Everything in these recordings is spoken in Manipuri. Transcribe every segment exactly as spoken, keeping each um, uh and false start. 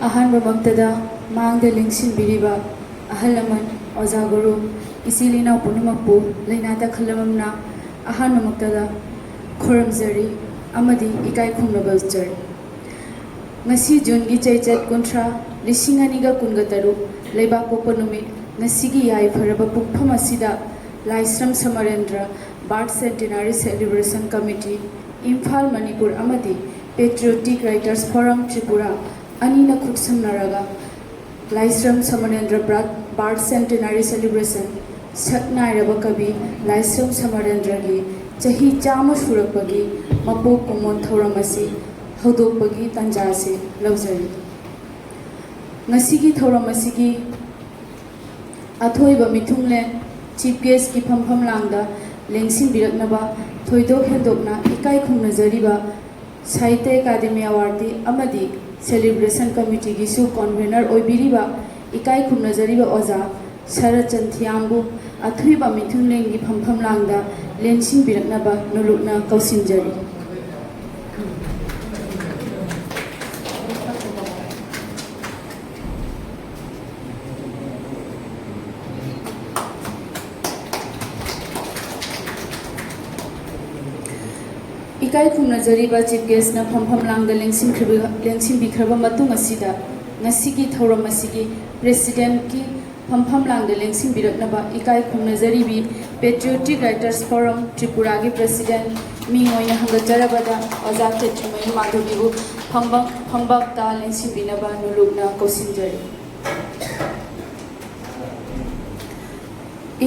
ꯑꯍꯥꯟꯕꯃꯛꯇꯗ ꯃꯥꯡꯗ ꯂꯦꯡꯁꯤꯟꯕꯤꯔꯤꯕ ꯑꯍꯜ ꯂꯃꯟ, ꯑꯣꯖꯥ ꯒꯨꯔꯨ, ꯏꯆꯤꯜ ꯏꯅꯥꯎ ꯄꯨꯝꯅꯃꯛꯄꯨ ꯂꯩꯅꯥ ꯇꯛꯈꯜꯂꯝꯅ ꯑꯍꯥꯟꯕꯃꯛꯇꯗ ꯈꯨꯔꯨꯝꯖꯔꯤ ꯑꯃꯗꯤ ꯏꯀꯥꯏ ꯈꯨꯝꯅꯕ ꯎꯠꯆꯔꯤ꯫ ꯉꯁꯤ ꯖꯨꯟꯒꯤ ꯆꯩꯆꯠ ꯀꯨꯟꯊ꯭ꯔꯥ, ꯂꯤꯁꯤꯡ ꯑꯅꯤꯒ ꯀꯨꯟꯒ ꯇꯔꯨꯛ, ꯂꯩꯕꯥꯛ ꯄꯣꯛꯄ ꯅꯨꯃꯤꯠ, ꯉꯁꯤꯒꯤ ꯌꯥꯏꯐꯔꯕ ꯄꯨꯡꯐꯝ ꯑꯁꯤꯗ ꯂꯥꯏꯁ꯭ꯔꯝ ꯁꯃꯔꯦꯟꯗ꯭ꯔ Birth Centenary Celebration Committee, Imphal, Manipur ꯑꯃꯗꯤ Patriotic Writers Forum ꯇ꯭ꯔꯤꯄꯨꯔꯥ ꯑꯅꯤꯅ ꯈꯨꯠꯁꯝꯅꯔꯒ ꯂꯥꯏꯁ꯭ꯔꯝ ꯁꯃꯔꯦꯟꯗ꯭ꯔ Birth Centenary Celebration, ꯁꯛ ꯅꯥꯏꯔꯕ ꯀꯕꯤ ꯂꯥꯏꯁ꯭ꯔꯝ ꯁꯃꯔꯦꯟꯗ꯭ꯔꯒꯤ ꯆꯍꯤ ꯆꯥꯝꯃ ꯁꯨꯔꯛꯄꯒꯤ ꯃꯄꯣꯛ ꯀꯨꯝꯑꯣꯟ ꯊꯧꯔꯝ ꯑꯁꯤ ꯍꯧꯗꯣꯛꯄꯒꯤ ꯇꯥꯟꯖꯥ ꯑꯁꯤ ꯂꯧꯖꯔꯤ꯫ ꯉꯁꯤꯒꯤ ꯊꯧꯔꯝ ꯑꯁꯤꯒꯤ ꯑꯊꯣꯏꯕ ꯃꯤꯊꯨꯡꯂꯦꯟ Chief Guest ꯀꯤ ꯐꯝꯐꯝ ꯂꯥꯡꯗ ꯂꯦꯡꯁꯤꯟꯕꯤꯔꯛꯅꯕ ꯊꯣꯏꯗꯣꯛ ꯍꯦꯟꯗꯣꯛꯅ ꯏꯀꯥꯏ ꯈꯨꯝꯅꯖꯔꯤꯕ ꯁꯥꯍꯤꯇ꯭ꯌ ꯑꯦꯀꯥꯗꯦꯃꯤ ꯑꯦꯋꯥꯔꯗꯤ ꯑꯃꯗꯤ Celebration Committee ꯒꯤꯁꯨ Convenor ꯑꯣꯏꯕꯤꯔꯤꯕ ꯏꯀꯥꯏ ꯈꯨꯝꯅꯖꯔꯤꯕ ꯑꯣꯖꯥ ꯁꯔꯠꯆꯟ ꯊꯤꯌꯥꯝꯕꯨ ꯑꯊꯣꯏꯕ ꯃꯤꯊꯨꯡꯂꯦꯟꯒꯤ ꯐꯝꯐꯝ ꯂꯥꯡꯗ ꯂꯦꯡꯁꯤꯟꯕꯤꯔꯛꯅꯕ ꯅꯣꯂꯨꯛꯅ ꯀꯧꯁꯤꯟꯖꯔꯤ꯫ ꯏꯀꯥꯏ ꯈꯨꯝꯅꯖꯔꯤꯕ Chief Guest ꯅ ꯐꯝꯐꯝ ꯂꯥꯡꯗ ꯂꯦꯡꯁꯤꯟꯈ꯭ꯔꯕ-, ꯂꯦꯡꯁꯤꯟꯕꯤꯈ꯭ꯔꯕ ꯃꯇꯨꯡ ꯑꯁꯤꯗ, ꯉꯁꯤꯒꯤ ꯊꯧꯔꯝ ꯑꯁꯤꯒꯤ President ꯀꯤ ꯐꯝꯐꯝ ꯂꯥꯡꯗ ꯂꯦꯡꯁꯤꯟꯕꯤꯔꯛꯅꯕ ꯏꯀꯥꯏ ꯈꯨꯝꯅꯖꯔꯤꯕꯤ Patriotic Writers Forum ꯇ꯭ꯔꯤꯄꯨꯔꯥꯒꯤ President ꯃꯤꯡ ꯑꯣꯏꯅ ꯍꯪꯒꯠꯆꯔꯕꯗ ꯑꯣꯖꯥ ꯈꯦꯇ꯭ꯔꯤꯃꯌꯨꯝ ꯃꯥꯙꯕꯤꯕꯨ ꯐꯝꯕ-, ꯐꯝꯕꯥꯛꯇ ꯂꯦꯡꯁꯤꯟꯕꯤꯅꯕ ꯅꯣꯂꯨꯛꯅ ꯀꯧꯁꯤꯟꯖꯔꯤ꯫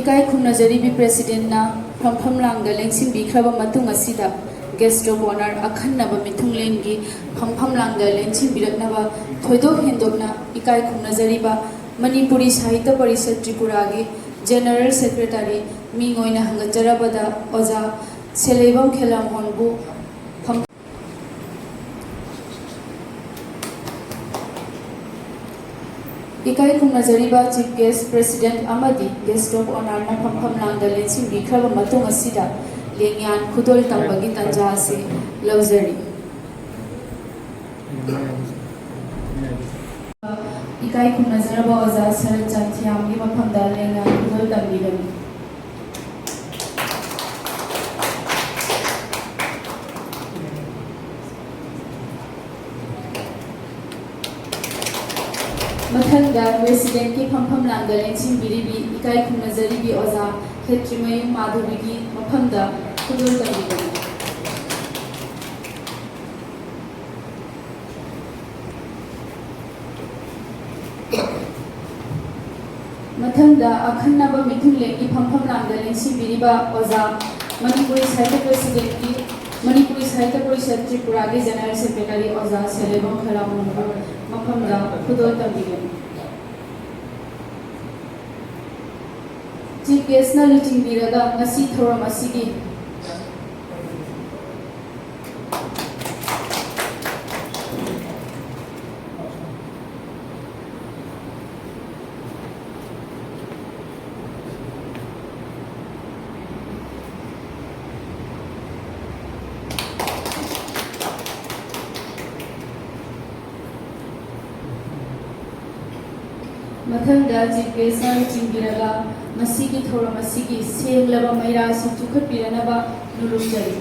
ꯏꯀꯥꯏ ꯈꯨꯝꯅꯖꯔꯤꯕꯤ President ꯅ ꯐꯝꯐꯝ ꯂꯥꯡꯗ ꯂꯦꯡꯁꯤꯟꯕꯤꯈ꯭ꯔꯕ ꯃꯇꯨꯡ ꯑꯁꯤꯗ, Guest of Honour ꯑꯈꯟꯅꯕ ꯃꯤꯊꯨꯡꯂꯦꯟꯒꯤ ꯐꯝꯐꯝ ꯂꯥꯡꯗ ꯂꯦꯡꯁꯤꯟꯕꯤꯔꯛꯅꯕ ꯊꯣꯏꯗꯣꯛ ꯍꯦꯟꯗꯣꯛꯅ ꯏꯀꯥꯏ ꯈꯨꯝꯅꯖꯔꯤꯕ ꯃꯅꯤꯄꯨꯔꯤ ꯁꯥꯍꯤꯇ꯭ꯌ ꯄꯔꯤꯁꯠ ꯇ꯭ꯔꯤꯄꯨꯔꯥꯒꯤ General Secretary ꯃꯤꯡ ꯑꯣꯏꯅ ꯍꯪꯒꯠꯆꯔꯕꯗ ꯑꯣꯖꯥ ꯁꯦꯂꯩꯕꯝ ꯈꯦꯂꯥꯃꯣꯟꯕꯨ ꯐꯝ-, ꯏꯀꯥꯏ ꯈꯨꯝꯅꯖꯔꯤꯕ Chief Guest, President ꯑꯃꯗꯤ Guest of Honour ꯅ ꯐꯝꯐꯝ ꯂꯥꯡꯗ ꯂꯦꯡꯁꯤꯟꯕꯤꯈ꯭ꯔꯕ ꯃꯇꯨꯡ ꯑꯁꯤꯗ ꯂꯦꯡꯌꯥꯟ ꯈꯨꯗꯣꯜ ꯇꯝꯕꯒꯤ ꯇꯥꯟꯖꯥ ꯑꯁꯤ ꯂꯧꯖꯔꯤ꯫ ꯏꯀꯥꯏ ꯈꯨꯝꯅꯖꯔꯕ ꯑꯣꯖꯥ ꯁꯔꯠꯆꯟ ꯊꯤꯌꯥꯝꯒꯤ ꯃꯐꯝꯗ ꯂꯦꯡꯌꯥꯟ ꯈꯨꯗꯣꯜ ꯇꯝꯕꯤꯒꯅꯤ꯫ ꯃꯊꯪꯗ ꯔꯦꯁꯤꯗꯦꯟꯠꯀꯤ ꯐꯝꯐꯝ ꯂꯥꯡꯗ ꯂꯦꯡꯁꯤꯟꯕꯤꯔꯤꯕꯤ ꯏꯀꯥꯏ ꯈꯨꯝꯅꯖꯔꯤꯕꯤ ꯑꯣꯖꯥ ꯈꯦꯇ꯭ꯔꯤꯃꯌꯨꯝ ꯃꯥꯙꯕꯤꯒꯤ ꯃꯐꯝꯗ ꯈꯨꯗꯣꯜ ꯇꯝꯕꯤꯒꯅꯤ꯫ ꯃꯊꯪꯗ ꯑꯈꯟꯅꯕ ꯃꯤꯊꯨꯡꯂꯦꯟꯒꯤ ꯐꯝꯐꯝ ꯂꯥꯡꯗ ꯂꯦꯡꯁꯤꯟꯕꯤꯔꯤꯕ ꯑꯣꯖꯥ, ꯃꯅꯤꯄꯨꯔꯤ ꯁꯥꯍꯤꯇ꯭ꯌ ꯄꯔꯤꯁꯗꯀꯤ, ꯃꯅꯤꯄꯨꯔꯤ ꯁꯥꯍꯤꯇ꯭ꯌ ꯄꯔꯤꯁꯗ ꯇ꯭ꯔꯤꯄꯨꯔꯥꯒꯤ ꯖꯦꯅꯔꯦꯜ ꯁꯦꯀ꯭ꯔꯦꯇꯔꯤ ꯑꯣꯖꯥ ꯁꯦꯂꯦꯕꯝ ꯈꯔꯥꯃꯣꯟꯕꯨ ꯃꯐꯝꯗ ꯈꯨꯗꯣꯜ ꯇꯝꯕꯤꯒꯅꯤ꯫ ꯆꯤꯐ ꯒꯦꯁꯅ ꯂꯨꯆꯤꯡꯕꯤꯔꯒ ꯉꯁꯤ ꯊꯧꯔꯝ ꯑꯁꯤꯒꯤ ꯃꯊꯪꯗ ꯆꯤꯐ ꯒꯦꯁꯅ ꯂꯨꯆꯤꯡꯕꯤꯔꯒ ꯃꯁꯤꯒꯤ ꯊꯧꯔꯝ ꯑꯁꯤꯒꯤ ꯁꯦꯡꯂꯕ ꯃꯩꯔꯥ ꯑꯁꯤ ꯆꯨꯈꯠꯄꯤꯔꯅꯕ ꯅꯣꯂꯨꯝꯖꯔꯤ꯫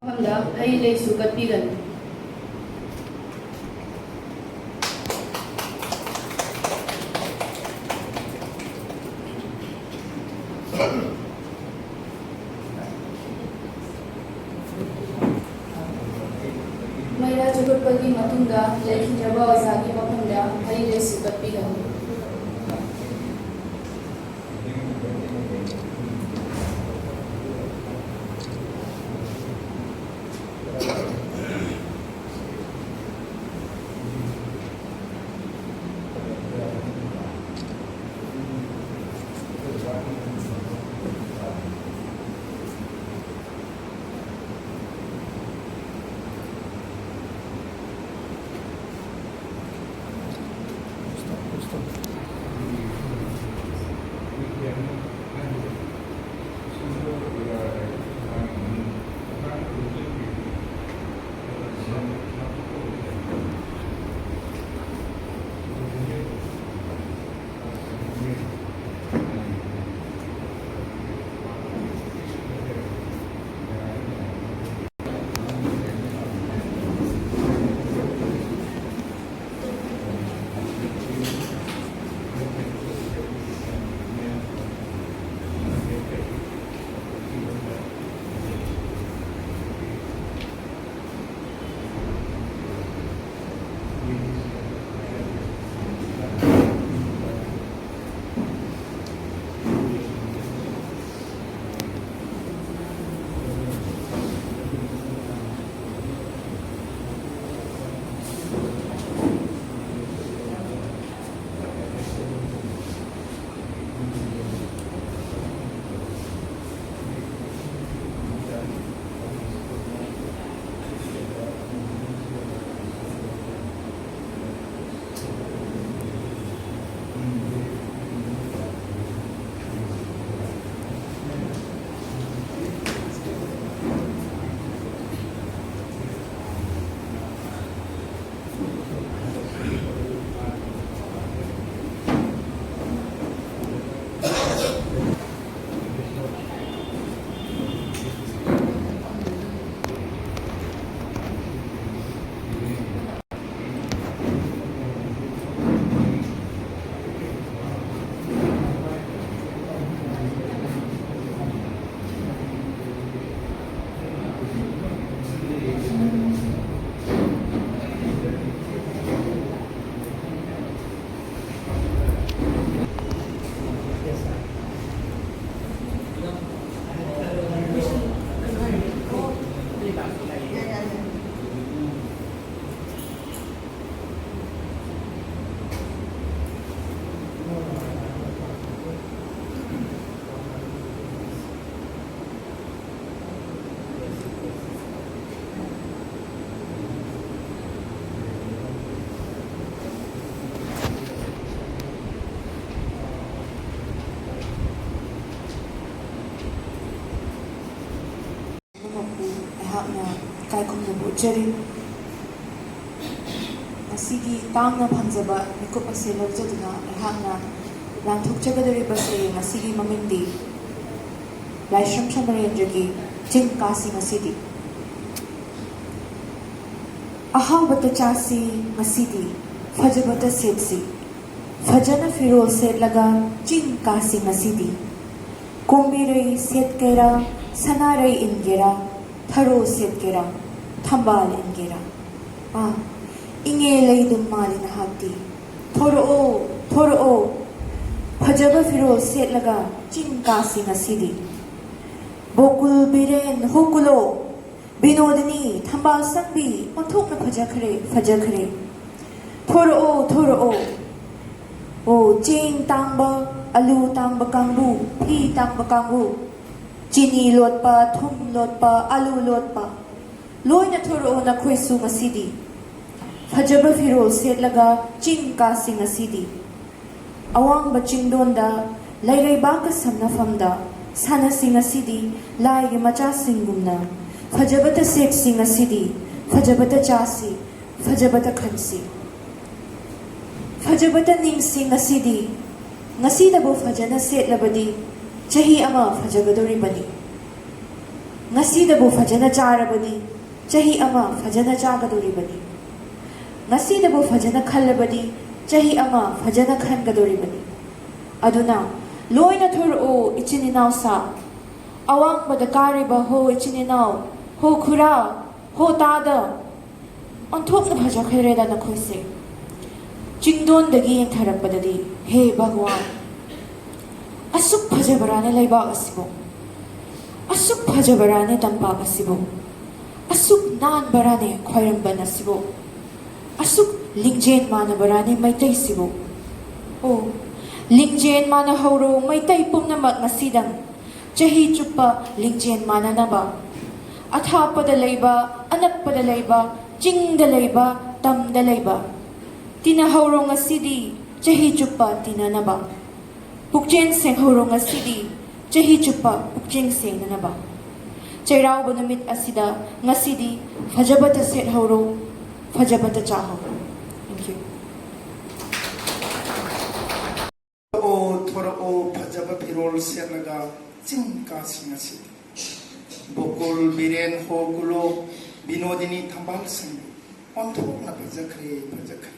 ꯃꯐꯝꯗ ꯍꯩ ꯂꯩꯁꯨ ꯀꯠꯄꯤꯒꯅꯤ꯫ ꯃꯩꯔꯥ ꯆꯨꯈꯠꯄꯒꯤ ꯃꯇꯨꯡꯗ ꯂꯩꯈꯤꯗ꯭ꯔꯕ ꯑꯣꯖꯥꯒꯤ ꯃꯐꯝꯗ ꯍꯩ ꯂꯩꯁꯨ ꯀꯠꯄꯤꯒꯅꯤ꯫ ꯄꯨꯝꯅꯃꯛꯄꯨ ꯑꯩꯍꯥꯛꯅ ꯏꯀꯥꯏ ꯈꯨꯝꯅꯕ ꯎꯠꯆꯔꯤ꯫ ꯉꯁꯤꯒꯤ ꯇꯥꯡꯅ ꯐꯪꯖꯕ ꯃꯤꯀꯨꯞ ꯑꯁꯤ ꯂꯧꯖꯗꯨꯅ ꯑꯩꯍꯥꯛꯅ ꯂꯥꯟꯊꯣꯛꯆꯒꯗꯧꯔꯤꯕꯁꯦ ꯉꯁꯤꯒꯤ ꯃꯃꯤꯡꯗꯤ ꯂꯥꯏꯁ꯭ꯔꯝ ꯁꯃꯔꯦꯟꯗ꯭ꯔꯒꯤ ꯆꯤꯡ ꯀꯥꯁꯤ ꯉꯁꯤꯗꯤ꯫ ꯑꯍꯥꯎꯕꯇ ꯆꯥꯁꯤ ꯉꯁꯤꯗꯤ, ꯐꯖꯕꯇ ꯁꯦꯠꯁꯤ, ꯐꯖꯅ ꯐꯤꯔꯣꯜ ꯁꯦꯠꯂꯒ ꯆꯤꯡ ꯀꯥꯁꯤ ꯉꯁꯤꯗꯤ꯫ ꯀꯣꯝꯕꯤꯔꯩ ꯁꯦꯠꯀꯦꯔꯥ, ꯁꯅꯥꯔꯩ ꯏꯟꯒꯦꯔꯥ, ꯊꯔꯣ ꯁꯦꯠꯀꯦꯔꯥ, ꯊꯝꯕꯥꯜ ꯏꯟꯒꯦꯔꯥ꯫ ꯑꯥ, ꯏꯉꯦ ꯂꯩꯗꯨꯝ ꯃꯥꯜꯂꯤ ꯅꯍꯥꯛꯇꯤ꯫ ꯊꯣꯔꯛꯑꯣ, ꯊꯣꯔꯛꯑꯣ, ꯐꯖꯕ ꯐꯤꯔꯣꯜ ꯁꯦꯠꯂꯒ ꯆꯤꯡ ꯀꯥꯁꯤ ꯉꯁꯤꯗꯤ꯫ ꯕꯣꯀꯨꯜ ꯕꯤꯔꯦꯟ ꯍꯣꯀꯨꯂꯣ, ꯕꯤꯅꯣꯗꯤꯅꯤ, ꯊꯝꯕꯥꯜ ꯁꯪꯕꯤ, ꯑꯣꯟꯊꯣꯛꯅ ꯐꯖꯈ꯭ꯔꯦ, ꯐꯖꯈ꯭ꯔꯦ꯫ ꯊꯣꯔꯛꯑꯣ, ꯊꯣꯔꯛꯑꯣ꯫ ꯑꯣ, ꯆꯦꯡ ꯇꯥꯡꯕ, ꯑꯂꯨ ꯇꯥꯡꯕ ꯀꯥꯡꯕꯨ, ꯐꯤ ꯇꯥꯡꯕ ꯀꯥꯡꯕꯨ, ꯆꯤꯅꯤ ꯂꯣꯠꯄ, ꯊꯨꯝ ꯂꯣꯠꯄ, ꯑꯂꯨ ꯂꯣꯠꯄ, ꯂꯣꯏꯅ ꯊꯣꯔꯛꯑꯣ ꯅꯈꯣꯏꯁꯨ ꯉꯁꯤꯗꯤ꯫ ꯐꯖꯕ ꯐꯤꯔꯣꯜ ꯁꯦꯠꯂꯒ ꯆꯤꯡ ꯀꯥꯁꯤ ꯉꯁꯤꯗꯤ꯫ ꯑꯋꯥꯡꯕ ꯆꯤꯡꯗꯣꯟꯗ ꯂꯩꯔꯩꯕꯥꯛꯀ ꯁꯝꯅꯐꯝꯗ ꯁꯥꯟꯅꯁꯤ ꯉꯁꯤꯗꯤ ꯂꯥꯏꯒꯤ ꯃꯆꯥꯁꯤꯡꯒꯨꯝꯅ꯫ ꯐꯖꯕꯇ ꯁꯦꯠꯁꯤ ꯉꯁꯤꯗꯤ, ꯐꯖꯕꯇ ꯆꯥꯁꯤ, ꯐꯖꯕꯇ ꯈꯟꯁꯤ꯫ ꯐꯖꯕꯇ ꯅꯤꯡꯁꯤ ꯉꯁꯤꯗꯤ꯫ ꯉꯁꯤꯗꯕꯨ ꯐꯖꯅ ꯁꯦꯠꯂꯕꯗꯤ ꯆꯍꯤ ꯑꯃ ꯐꯖꯒꯗꯧꯔꯤꯕꯅꯤ꯫ ꯉꯁꯤꯗꯕꯨ ꯐꯖꯅ ꯆꯥꯔꯕꯗꯤ ꯆꯍꯤ ꯑꯃ ꯐꯖꯅ ꯆꯥꯒꯗꯧꯔꯤꯕꯅꯤ꯫ ꯉꯁꯤꯗꯕꯨ ꯐꯖꯅ ꯈꯜꯂꯕꯗꯤ ꯆꯍꯤ ꯑꯃ ꯐꯖꯅ ꯈꯟꯒꯗꯧꯔꯤꯕꯅꯤ꯫ ꯑꯗꯨꯅ ꯂꯣꯏꯅ ꯊꯣꯔꯛꯑꯣ ꯏꯆꯤꯟ ꯏꯅꯥꯎꯁꯥ꯫ ꯑꯋꯥꯡꯕꯗ ꯀꯥꯔꯤꯕ ꯍꯣ ꯏꯆꯤꯟ ꯏꯅꯥꯎ, ꯍꯣ ꯈꯨꯔꯥ, ꯍꯣ ꯇꯥꯗ, ꯑꯣꯟꯊꯣꯛꯅ ꯐꯖꯈ꯭ꯔꯦꯗ ꯅꯈꯣꯏꯁꯦ꯫ ꯆꯤꯡꯗꯣꯟꯗꯒꯤ ꯌꯦꯡꯊꯔꯛꯄꯗꯗꯤ, ꯍꯦ ꯚꯒꯋꯥꯟ, ꯑꯁꯨꯛ ꯐꯖꯕ꯭ꯔꯥꯅꯦ ꯂꯩꯕꯥꯛ ꯑꯁꯤꯕꯨ? ꯑꯁꯨꯛ ꯐꯖꯕ꯭ꯔꯥꯅꯦ ꯇꯝꯄꯥꯛ ꯑꯁꯤꯕꯨ? ꯑꯁꯨꯛ ꯅꯥꯟꯕꯔꯥꯅꯦ ꯈ꯭ꯋꯥꯏꯔꯝꯕꯟ ꯑꯁꯤꯕꯨ? ꯑꯁꯨꯛ ꯂꯤꯡꯖꯦꯜ ꯃꯥꯟꯅꯕꯔꯥꯅꯦ ꯃꯩꯇꯩꯁꯤꯕꯨ? ꯑꯣ, ꯂꯤꯡꯖꯦꯜ ꯃꯥꯟꯅꯍꯧꯔꯣ ꯃꯩꯇꯩ ꯄꯨꯝꯅꯃꯛ ꯉꯁꯤꯗꯪ꯫ ꯆꯍꯤ ꯆꯨꯞꯄ ꯂꯤꯡꯖꯦꯜ ꯃꯥꯟꯅꯅꯕ꯫ ꯑꯊꯥꯞꯄꯗ ꯂꯩꯕ, ꯑꯅꯛꯄꯗ ꯂꯩꯕ, ꯆꯤꯡꯗ ꯂꯩꯕ, ꯇꯝꯗ ꯂꯩꯕ꯫ ꯇꯤꯟꯅꯍꯧꯔꯣ ꯉꯁꯤꯗꯤ ꯆꯍꯤ ꯆꯨꯞꯄ ꯇꯤꯟꯅꯅꯕ꯫ ꯄꯨꯛꯆꯦꯜ ꯁꯦꯡꯍꯧꯔꯣ ꯉꯁꯤꯗꯤ ꯆꯍꯤ ꯆꯨꯞꯄ ꯄꯨꯛꯆꯦꯜ ꯁꯦꯡꯅꯅꯕ꯫ ꯆꯩꯔꯥꯎꯕ ꯅꯨꯃꯤꯠ ꯑꯁꯤꯗ ꯉꯁꯤꯗꯤ ꯐꯖꯕꯇ ꯁꯦꯠꯍꯧꯔꯣ, ꯐꯖꯕꯇ ꯆꯥꯍꯧꯔꯣ꯫ Thank you. ꯊꯣꯔꯛꯑꯣ, ꯊꯣꯔꯛꯑꯣ, ꯐꯖꯕ ꯐꯤꯔꯣꯜ ꯁꯦꯠꯂꯒ ꯆꯤꯡ ꯀꯥꯁꯤ ꯉꯁꯤꯗꯤ꯫ ꯕꯣꯀꯨꯜ, ꯕꯤꯔꯦꯟ, ꯍꯣ ꯀꯨꯂꯣ, ꯕꯤꯅꯣꯗꯤꯅꯤ, ꯊꯝꯕꯥꯜ ꯁꯪꯕꯤ, ꯑꯣꯟꯊꯣꯛꯅ ꯐꯖꯈ꯭ꯔꯦ, ꯐꯖꯈ꯭ꯔꯦ꯫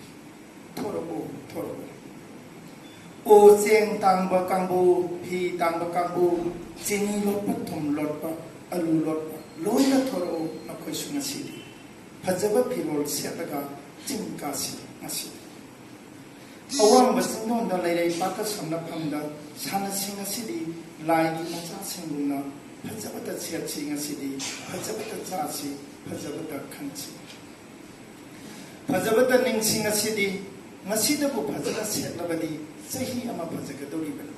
ꯊꯣꯔꯛꯑꯣ, ꯊꯣꯔꯛꯑꯣ꯫ ꯑꯣ ꯆꯦꯡ ꯇꯥꯡꯕ ꯀꯥꯡꯕꯨ, ꯐꯤ ꯇꯥꯡꯕ ꯀꯥꯡꯕꯨ, ꯆꯤꯅꯤ ꯂꯣꯠꯄ, ꯊꯨꯝ ꯂꯣꯠꯄ, ꯑꯂꯨ ꯂꯣꯠꯄ, ꯂꯣꯏꯅ ꯊꯣꯔꯛꯑꯣ ꯅꯈꯣꯏꯁꯨ ꯉꯁꯤꯗꯤ꯫ ꯐꯖꯕ ꯐꯤꯔꯣꯜ ꯁꯦꯠꯂꯒ ꯆꯤꯡ ꯀꯥꯁꯤ ꯉꯁꯤꯗꯤ꯫ ꯑꯋꯥꯡꯕ ꯆꯤꯡꯗꯣꯟꯗ ꯂꯩꯔꯩ ꯄꯥꯠꯀ ꯁꯝꯅꯐꯝꯗ ꯁꯥꯟꯅꯁꯤ ꯉꯁꯤꯗꯤ꯫ ꯂꯥꯏꯒꯤ ꯃꯆꯥꯁꯤꯡꯒꯨꯝꯅ ꯐꯖꯕꯇ ꯁꯦꯠꯁꯤ ꯉꯁꯤꯗꯤ, ꯐꯖꯕꯇ ꯆꯥꯁꯤ, ꯐꯖꯕꯇ ꯈꯟꯁꯤ꯫ ꯐꯖꯕꯇ ꯅꯤꯡꯁꯤ ꯉꯁꯤꯗꯤ꯫ ꯉꯁꯤꯗꯕꯨ ꯐꯖꯅ ꯁꯦꯠꯂꯕꯗꯤ ꯆꯍꯤ ꯑꯃ ꯐꯖꯒꯗꯧꯔꯤꯕꯅꯤ꯫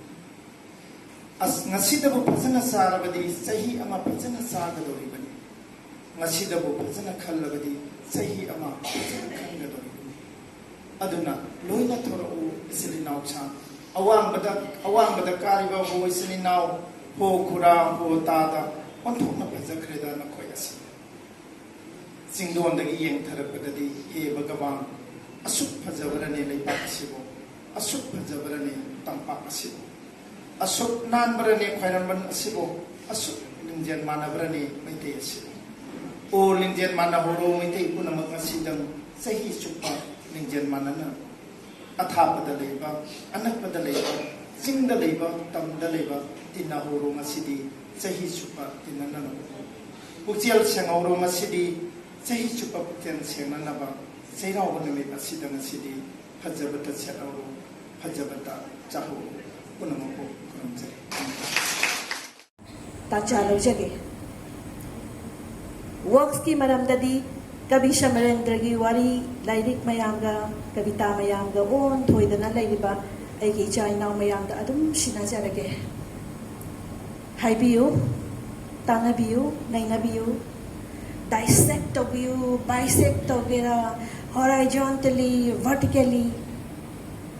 ꯑꯁ, ꯉꯁꯤꯗꯕꯨ ꯐꯖꯅ ꯆꯥꯔꯕꯗꯤ ꯆꯍꯤ ꯑꯃ ꯐꯖꯅ ꯆꯥꯒꯗꯧꯔꯤꯕꯅꯤ꯫ ꯉꯁꯤꯗꯕꯨ ꯐꯖꯅ ꯈꯜꯂꯕꯗꯤ ꯆꯍꯤ ꯑꯃ ꯐꯖꯅ ꯈꯟꯒꯗꯧꯔꯤꯕꯅꯤ꯫ ꯑꯗꯨꯅ ꯂꯣꯏꯅ ꯊꯣꯔꯛꯎ ꯏꯆꯤꯜ ꯏꯅꯥꯎꯁꯥ꯫ ꯑꯋꯥꯡꯕꯗ, ꯑꯋꯥꯡꯕꯗ ꯀꯥꯔꯤꯕ ꯍꯣ ꯏꯆꯤꯜ ꯏꯅꯥꯎ, ꯍꯣ ꯈꯨꯔꯥ, ꯍꯣ ꯇꯥꯗ, ꯑꯣꯟꯊꯣꯛꯅ ꯐꯖꯈ꯭ꯔꯦꯗ ꯅꯈꯣꯏ ꯑꯁꯤ꯫ ꯆꯤꯡꯗꯣꯟꯗꯒꯤ ꯌꯦꯡꯊꯔꯛꯄꯗꯗꯤ, ꯍꯦ ꯚꯒꯕꯥꯟ, ꯑꯁꯨꯛ ꯐꯖꯕꯔꯅꯦ ꯂꯩꯄꯥꯛ ꯑꯁꯤꯕꯨ, ꯑꯁꯨꯛ ꯐꯖꯕꯔꯅꯦ ꯇꯝꯄꯥꯛ ꯑꯁꯤꯕꯨ, ꯑꯁꯨꯛ ꯅꯥꯟꯕꯔꯅꯦ ꯈ꯭ꯋꯥꯏꯔꯝꯕꯟ ꯑꯁꯤꯕꯨ, ꯑꯁꯨꯛ ꯂꯤꯡꯖꯦꯜ ꯃꯥꯟꯅꯕꯔꯅꯦ ꯃꯩꯇꯩ ꯑꯁꯤꯕꯨ? ꯑꯣ, ꯂꯤꯡꯖꯦꯜ ꯃꯥꯟꯅꯍꯧꯔꯣ ꯃꯩꯇꯩ ꯄꯨꯝꯅꯃꯛ ꯉꯁꯤꯗꯪ ꯆꯍꯤ ꯆꯨꯞꯄ ꯂꯤꯡꯖꯦꯜ ꯃꯥꯟꯅꯅ꯫ ꯑꯊꯥꯞꯄꯗ ꯂꯩꯕ, ꯑꯅꯛꯄꯗ ꯂꯩꯕ, ꯆꯤꯡꯗ ꯂꯩꯕ, ꯇꯝꯗ ꯂꯩꯕ, ꯇꯤꯟꯅꯍꯧꯔꯣ ꯉꯁꯤꯗꯤ ꯆꯍꯤ ꯆꯨꯞꯄ ꯇꯤꯟꯅꯅꯕ꯫ ꯄꯨꯛꯆꯦꯜ ꯁꯦꯡꯍꯧꯔꯣ ꯉꯁꯤꯗꯤ ꯆꯍꯤ ꯆꯨꯞꯄ ꯄꯨꯛꯆꯦꯜ ꯁꯦꯡꯅꯅꯕ꯫ ꯆꯩꯔꯥꯎꯕ ꯅꯨꯃꯤꯠ ꯑꯁꯤꯗ ꯉꯁꯤꯗꯤ ꯐꯖꯕꯇ ꯁꯦꯠꯍꯧꯔꯣ, ꯐꯖꯕꯇ ꯆꯥꯍꯧꯔꯣ꯫ ꯄꯨꯝꯅꯃꯛꯄꯨ ꯈꯨꯔꯨꯝꯖꯔꯤ꯫ ꯇꯥꯟꯖꯥ ꯂꯧꯖꯒꯦ꯫ ꯋꯥꯔꯛꯁꯀꯤ ꯃꯔꯝꯗꯗꯤ ꯀꯕꯤ ꯁꯃꯔꯦꯟꯗ꯭ꯔꯒꯤ ꯋꯥꯔꯤ, ꯂꯥꯏꯔꯤꯛ ꯃꯌꯥꯝꯒ, ꯀꯕꯤꯇꯥ ꯃꯌꯥꯝꯒ ꯑꯣꯟꯊꯣꯏꯗꯅ ꯂꯩꯔꯤꯕ ꯑꯩꯒꯤ ꯏꯆꯥ ꯏꯅꯥꯎ ꯃꯌꯥꯝꯗ ꯑꯗꯨꯝ ꯁꯤꯟꯅꯖꯔꯒꯦ꯫ ꯍꯥꯏꯕꯤꯌꯨ, ꯇꯥꯟꯅꯕꯤꯌꯨ, ꯅꯩꯅꯕꯤꯌꯨ, ꯗꯥꯏꯁꯦꯛ ꯇꯧꯕꯤꯌꯨ, ꯕꯥꯏꯁꯦꯛ ꯇꯧꯒꯦꯔꯥ, ꯍꯣꯔꯥꯏꯖꯣꯟꯇꯦꯂꯤ, ꯚꯔꯇꯤꯀꯦꯂꯤ,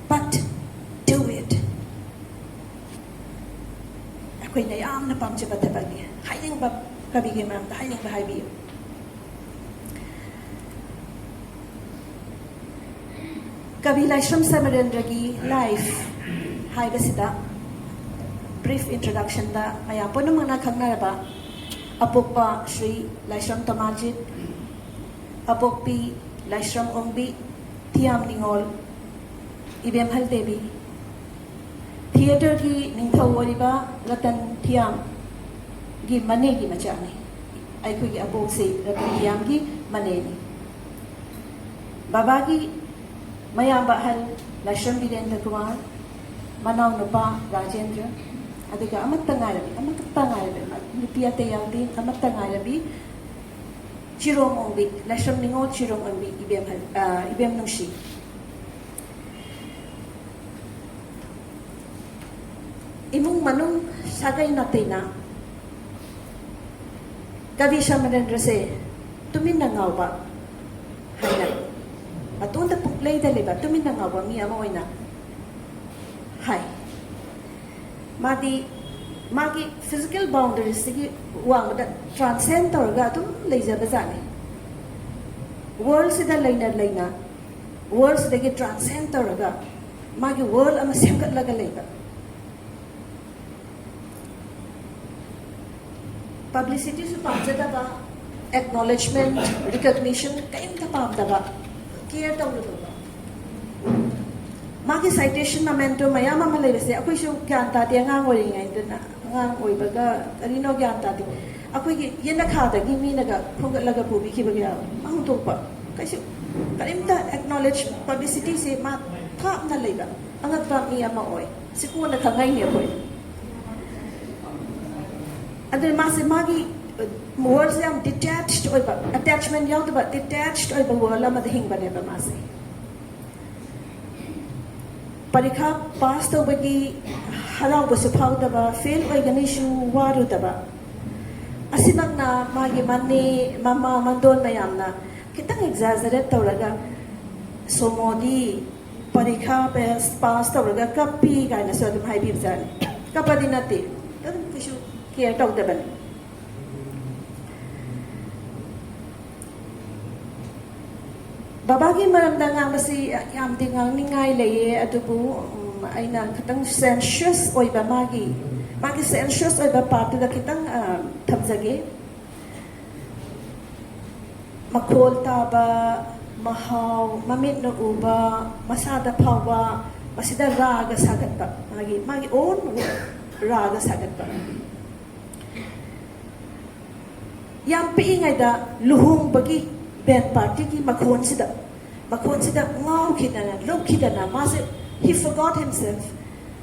but do it. ꯑꯩꯈꯣꯏꯅ ꯌꯥꯝꯅ ꯄꯥꯝꯖꯕ ꯊꯕꯛꯅꯤ꯫ ꯍꯥꯏꯅꯤꯡꯕ, ꯀꯕꯤꯒꯤ ꯃꯔꯝꯗ ꯍꯥꯏꯅꯤꯡꯕ ꯍꯥꯏꯕꯤꯌꯨ꯫ ꯀꯕꯤ ꯂꯥꯏꯁ꯭ꯔꯝ ꯁꯃꯔꯦꯟꯗ꯭ꯔꯒꯤ ꯂꯥꯏꯐ ꯍꯥꯏꯕꯁꯤꯗ ꯕ꯭ꯔꯤꯐ ꯏꯟꯇ꯭ꯔꯣꯗꯛꯁꯟꯗ ꯃꯌꯥꯝ ꯄꯨꯝꯅꯃꯛꯅ ꯈꯪꯅꯔꯕ ꯑꯄꯣꯛꯄ ꯁ꯭ꯔꯤ ꯂꯥꯏꯁ꯭ꯔꯝ ꯇꯣꯃꯥꯖꯤꯠ, ꯑꯄꯣꯛꯄꯤ ꯂꯥꯏꯁ꯭ꯔꯝ ꯑꯣꯡꯕꯤ, ꯊꯤꯌꯥꯝ ꯅꯤꯉꯣꯜ, ꯏꯕꯦꯝꯍꯜ ꯗꯦꯕꯤ, ꯊꯤꯌꯦꯇꯔꯒꯤ ꯅꯤꯡꯊꯧ ꯑꯣꯏꯔꯤꯕ ꯔꯇꯟ ꯊꯤꯌꯥꯝꯒꯤ ꯃꯅꯦꯒꯤ ꯃꯆꯥꯅꯤ꯫ ꯑꯩꯈꯣꯏꯒꯤ ꯑꯕꯣꯛꯁꯤ ꯔꯇꯟ ꯊꯤꯌꯥꯝꯒꯤ ꯃꯅꯦꯅꯤ꯫ ꯕꯕꯥꯒꯤ ꯃꯌꯥꯝꯕ ꯑꯍꯜ ꯂꯥꯏꯁ꯭ꯔꯝ ꯕꯤꯔꯦꯟꯗ꯭ꯔ ꯀꯨꯃꯥꯔ, ꯃꯅꯥꯎꯅꯨꯄꯥ ꯔꯥꯖꯦꯟꯗ꯭ꯔ, ꯑꯗꯨꯒ ꯑꯃꯠꯇ ꯉꯥꯏꯔꯕꯤ, ꯑꯃꯠꯇ ꯉꯥꯏꯔꯕꯤ, ꯅꯨꯄꯤ ꯑꯇꯩ ꯌꯥꯎꯗꯦ, ꯑꯃꯠꯇ ꯉꯥꯏꯔꯕꯤ ꯆꯤꯔꯣꯝ ꯑꯣꯡꯕꯤ, ꯂꯥꯏꯁ꯭ꯔꯝ ꯅꯤꯉꯣꯜ ꯆꯤꯔꯣꯝ ꯑꯣꯡꯕꯤ ꯏꯕꯦꯝ, ꯑ, ꯏꯕꯦꯝ ꯅꯨꯡꯁꯤ꯫ ꯏꯃꯨꯡ ꯃꯅꯨꯡ ꯁꯥꯒꯩ ꯅꯥꯇꯩꯅ ꯀꯕꯤ ꯁꯃꯔꯦꯟꯗ꯭ꯔꯁꯦ ꯇꯨꯃꯤꯟꯅ ꯉꯥꯎꯕ ꯍꯥꯏꯅ, ꯃꯇꯣꯟꯗ ꯄꯨꯛꯂꯩꯗ ꯂꯩꯕ ꯇꯨꯃꯤꯟꯅ ꯉꯥꯎꯕ ꯃꯤ ꯑꯃ ꯑꯣꯏꯅ ꯍꯥꯏ꯫ ꯃꯥꯗꯤ ꯃꯥꯒꯤ ꯐꯤꯖꯤꯀꯦꯜ ꯕꯥꯎꯟꯗꯔꯤꯁꯇꯒꯤ ꯋꯥꯡꯃꯗ ꯇ꯭ꯔꯥꯟꯁꯦꯟ ꯇꯧꯔꯒ ꯑꯗꯨꯝ ꯂꯩꯖꯕ ꯖꯥꯠꯅꯤ꯫ ꯋꯥꯔꯜꯁꯤꯗ ꯂꯩꯅ ꯂꯩꯅ, ꯋꯥꯔꯜꯁꯤꯗꯒꯤ ꯇ꯭ꯔꯥꯟꯁꯦꯟ ꯇꯧꯔꯒ ꯃꯥꯒꯤ ꯋꯥꯔꯜ ꯑꯃ ꯁꯦꯝꯒꯠꯂꯒ ꯂꯩꯕ꯫ ꯄꯕ꯭ꯂꯤꯁꯤꯇꯤꯁꯨ ꯄꯥꯝꯖꯗꯕ, ꯑꯦꯛꯅꯣꯂꯦꯖꯃꯦꯟ, ꯔꯤꯀꯣꯒꯅꯤꯁꯟ ꯀꯔꯤꯝꯇ ꯄꯥꯝꯗꯕ, ꯀꯦꯌꯔ ꯇꯧꯔꯨꯗꯕ꯫ ꯃꯥꯒꯤ ꯁꯥꯏꯇꯦꯁꯟ ꯃꯃꯦꯟꯇꯣ ꯃꯌꯥꯝ ꯑꯃ ꯂꯩꯕꯁꯦ ꯑꯩꯈꯣꯏꯁꯨ ꯒ꯭ꯌꯥꯟ ꯇꯥꯗꯦ ꯑꯉꯥꯡ ꯑꯣꯏꯔꯤꯉꯩꯗꯅ꯫ ꯑꯉꯥꯡ ꯑꯣꯏꯕꯒ ꯀꯔꯤꯅꯣ ꯒ꯭ꯌꯥꯟ ꯇꯥꯗꯦ꯫ ꯑꯩꯈꯣꯏꯒꯤ ꯌꯦꯅꯈꯥꯗꯒꯤ ꯃꯤꯅꯒ ꯈꯣꯝꯒꯠꯂꯒ ꯄꯨꯕꯤꯈꯤꯕꯒ ꯌꯥꯎꯋꯦ꯫ ꯃꯥꯡ ꯊꯣꯛꯄ꯫ ꯀꯩꯁꯨ ꯀꯔꯤꯝꯇ ꯑꯦꯛꯅꯣꯂꯦꯖ, ꯄꯕ꯭ꯂꯤꯁꯤꯇꯤꯁꯦ ꯃꯥ ꯊꯥꯞꯅ ꯂꯩꯕ ꯑꯉꯛꯄ ꯃꯤ ꯑꯃ ꯑꯣꯏ꯫ ꯁꯤ ꯀꯣꯟꯅ ꯈꯪꯉꯛꯏꯅꯦ ꯑꯩꯈꯣꯏ꯫ ꯑꯗꯨꯅ ꯃꯥꯁꯦ ꯃꯥꯒꯤ ꯋꯥꯔꯜꯁꯦ ꯌꯥꯝ ꯗꯤꯇꯦꯆ ꯑꯣꯏꯕ, ꯑꯦꯇꯦꯆꯃꯦꯟ ꯌꯥꯎꯗꯕ ꯗꯤꯇꯦꯆ ꯑꯣꯏꯕ ꯋꯥꯔꯜ ꯑꯃꯗ ꯍꯤꯡꯕꯅꯦꯕ ꯃꯥꯁꯦ꯫ ꯄꯔꯤꯈꯥ ꯄꯥꯁ ꯇꯧꯕꯒꯤ ꯍꯔꯥꯎꯕꯁꯨ ꯐꯥꯎꯗꯕ, ꯐꯦꯜ ꯑꯣꯏꯒꯅꯤꯁꯨ ꯋꯥꯔꯨꯗꯕ꯫ ꯑꯁꯤꯃꯛꯅ ꯃꯥꯒꯤ ꯃꯅꯦ, ꯃꯃꯥ, ꯃꯟꯗꯣꯟ ꯃꯌꯥꯝꯅ ꯈꯤꯇꯪ ꯑꯦꯛꯖꯥꯖꯔꯦꯠ ꯇꯧꯔꯒ, "ꯁꯣꯃꯣꯗꯤ ꯄꯔꯤꯈꯥ ꯄꯥꯁ ꯇꯧꯔꯒ ꯀꯞꯄꯤ" ꯀꯥꯏꯅꯁꯨ ꯑꯗꯨꯝ ꯍꯥꯏꯕꯤꯕꯖꯥꯠꯅꯤ꯫ ꯀꯞꯄꯗꯤ ꯅꯠꯇꯦ, ꯑꯗꯨꯝ ꯀꯩꯁꯨ ꯀꯦꯌꯔ ꯇꯧꯗꯕꯅꯤ꯫ ꯕꯕꯥꯒꯤ ꯃꯔꯝꯗ ꯉꯥꯡꯕꯁꯤ ꯌꯥꯝꯗꯤ ꯉꯥꯡꯅꯤꯡꯉꯥꯏ ꯂꯩꯌꯦ, ꯑꯗꯨꯕꯨ, ꯎꯝ, ꯑꯩꯅ ꯈꯤꯇꯪ ꯁꯦꯟꯁꯨꯋꯁ ꯑꯣꯏꯕ, ꯃꯥꯒꯤ, ꯃꯥꯒꯤ ꯁꯦꯟꯁꯨꯋꯁ ꯑꯣꯏꯕ ꯄꯥꯔꯠꯇꯨꯗ ꯈꯤꯇꯪ, ꯑ, ꯊꯝꯖꯒꯦ꯫ ꯃꯈꯣꯜ ꯇꯥꯕ, ꯃꯍꯥꯎ, ꯃꯃꯤꯠꯅ ꯎꯕ, ꯃꯁꯥꯗ ꯐꯥꯎꯕ, ꯃꯁꯤꯗ ꯔꯥꯒ ꯁꯥꯒꯠꯄ, ꯃꯥꯒꯤ, ꯃꯥꯒꯤ ꯑꯣꯟ ꯔꯥꯒ ꯁꯥꯒꯠꯄ꯫ ꯌꯥꯝ ꯄꯤꯛꯏꯉꯩꯗ ꯂꯨꯍꯣꯡꯕꯒꯤ ꯕꯦꯟ ꯄꯥꯔꯇꯤꯒꯤ ꯃꯈꯣꯟꯁꯤꯗ, ꯃꯈꯣꯟꯁꯤꯗ ꯉꯥꯎꯈꯤꯗꯅ, ꯂꯨꯞꯈꯤꯗꯅ, ꯃꯥꯁꯦ, he forgot himself꯫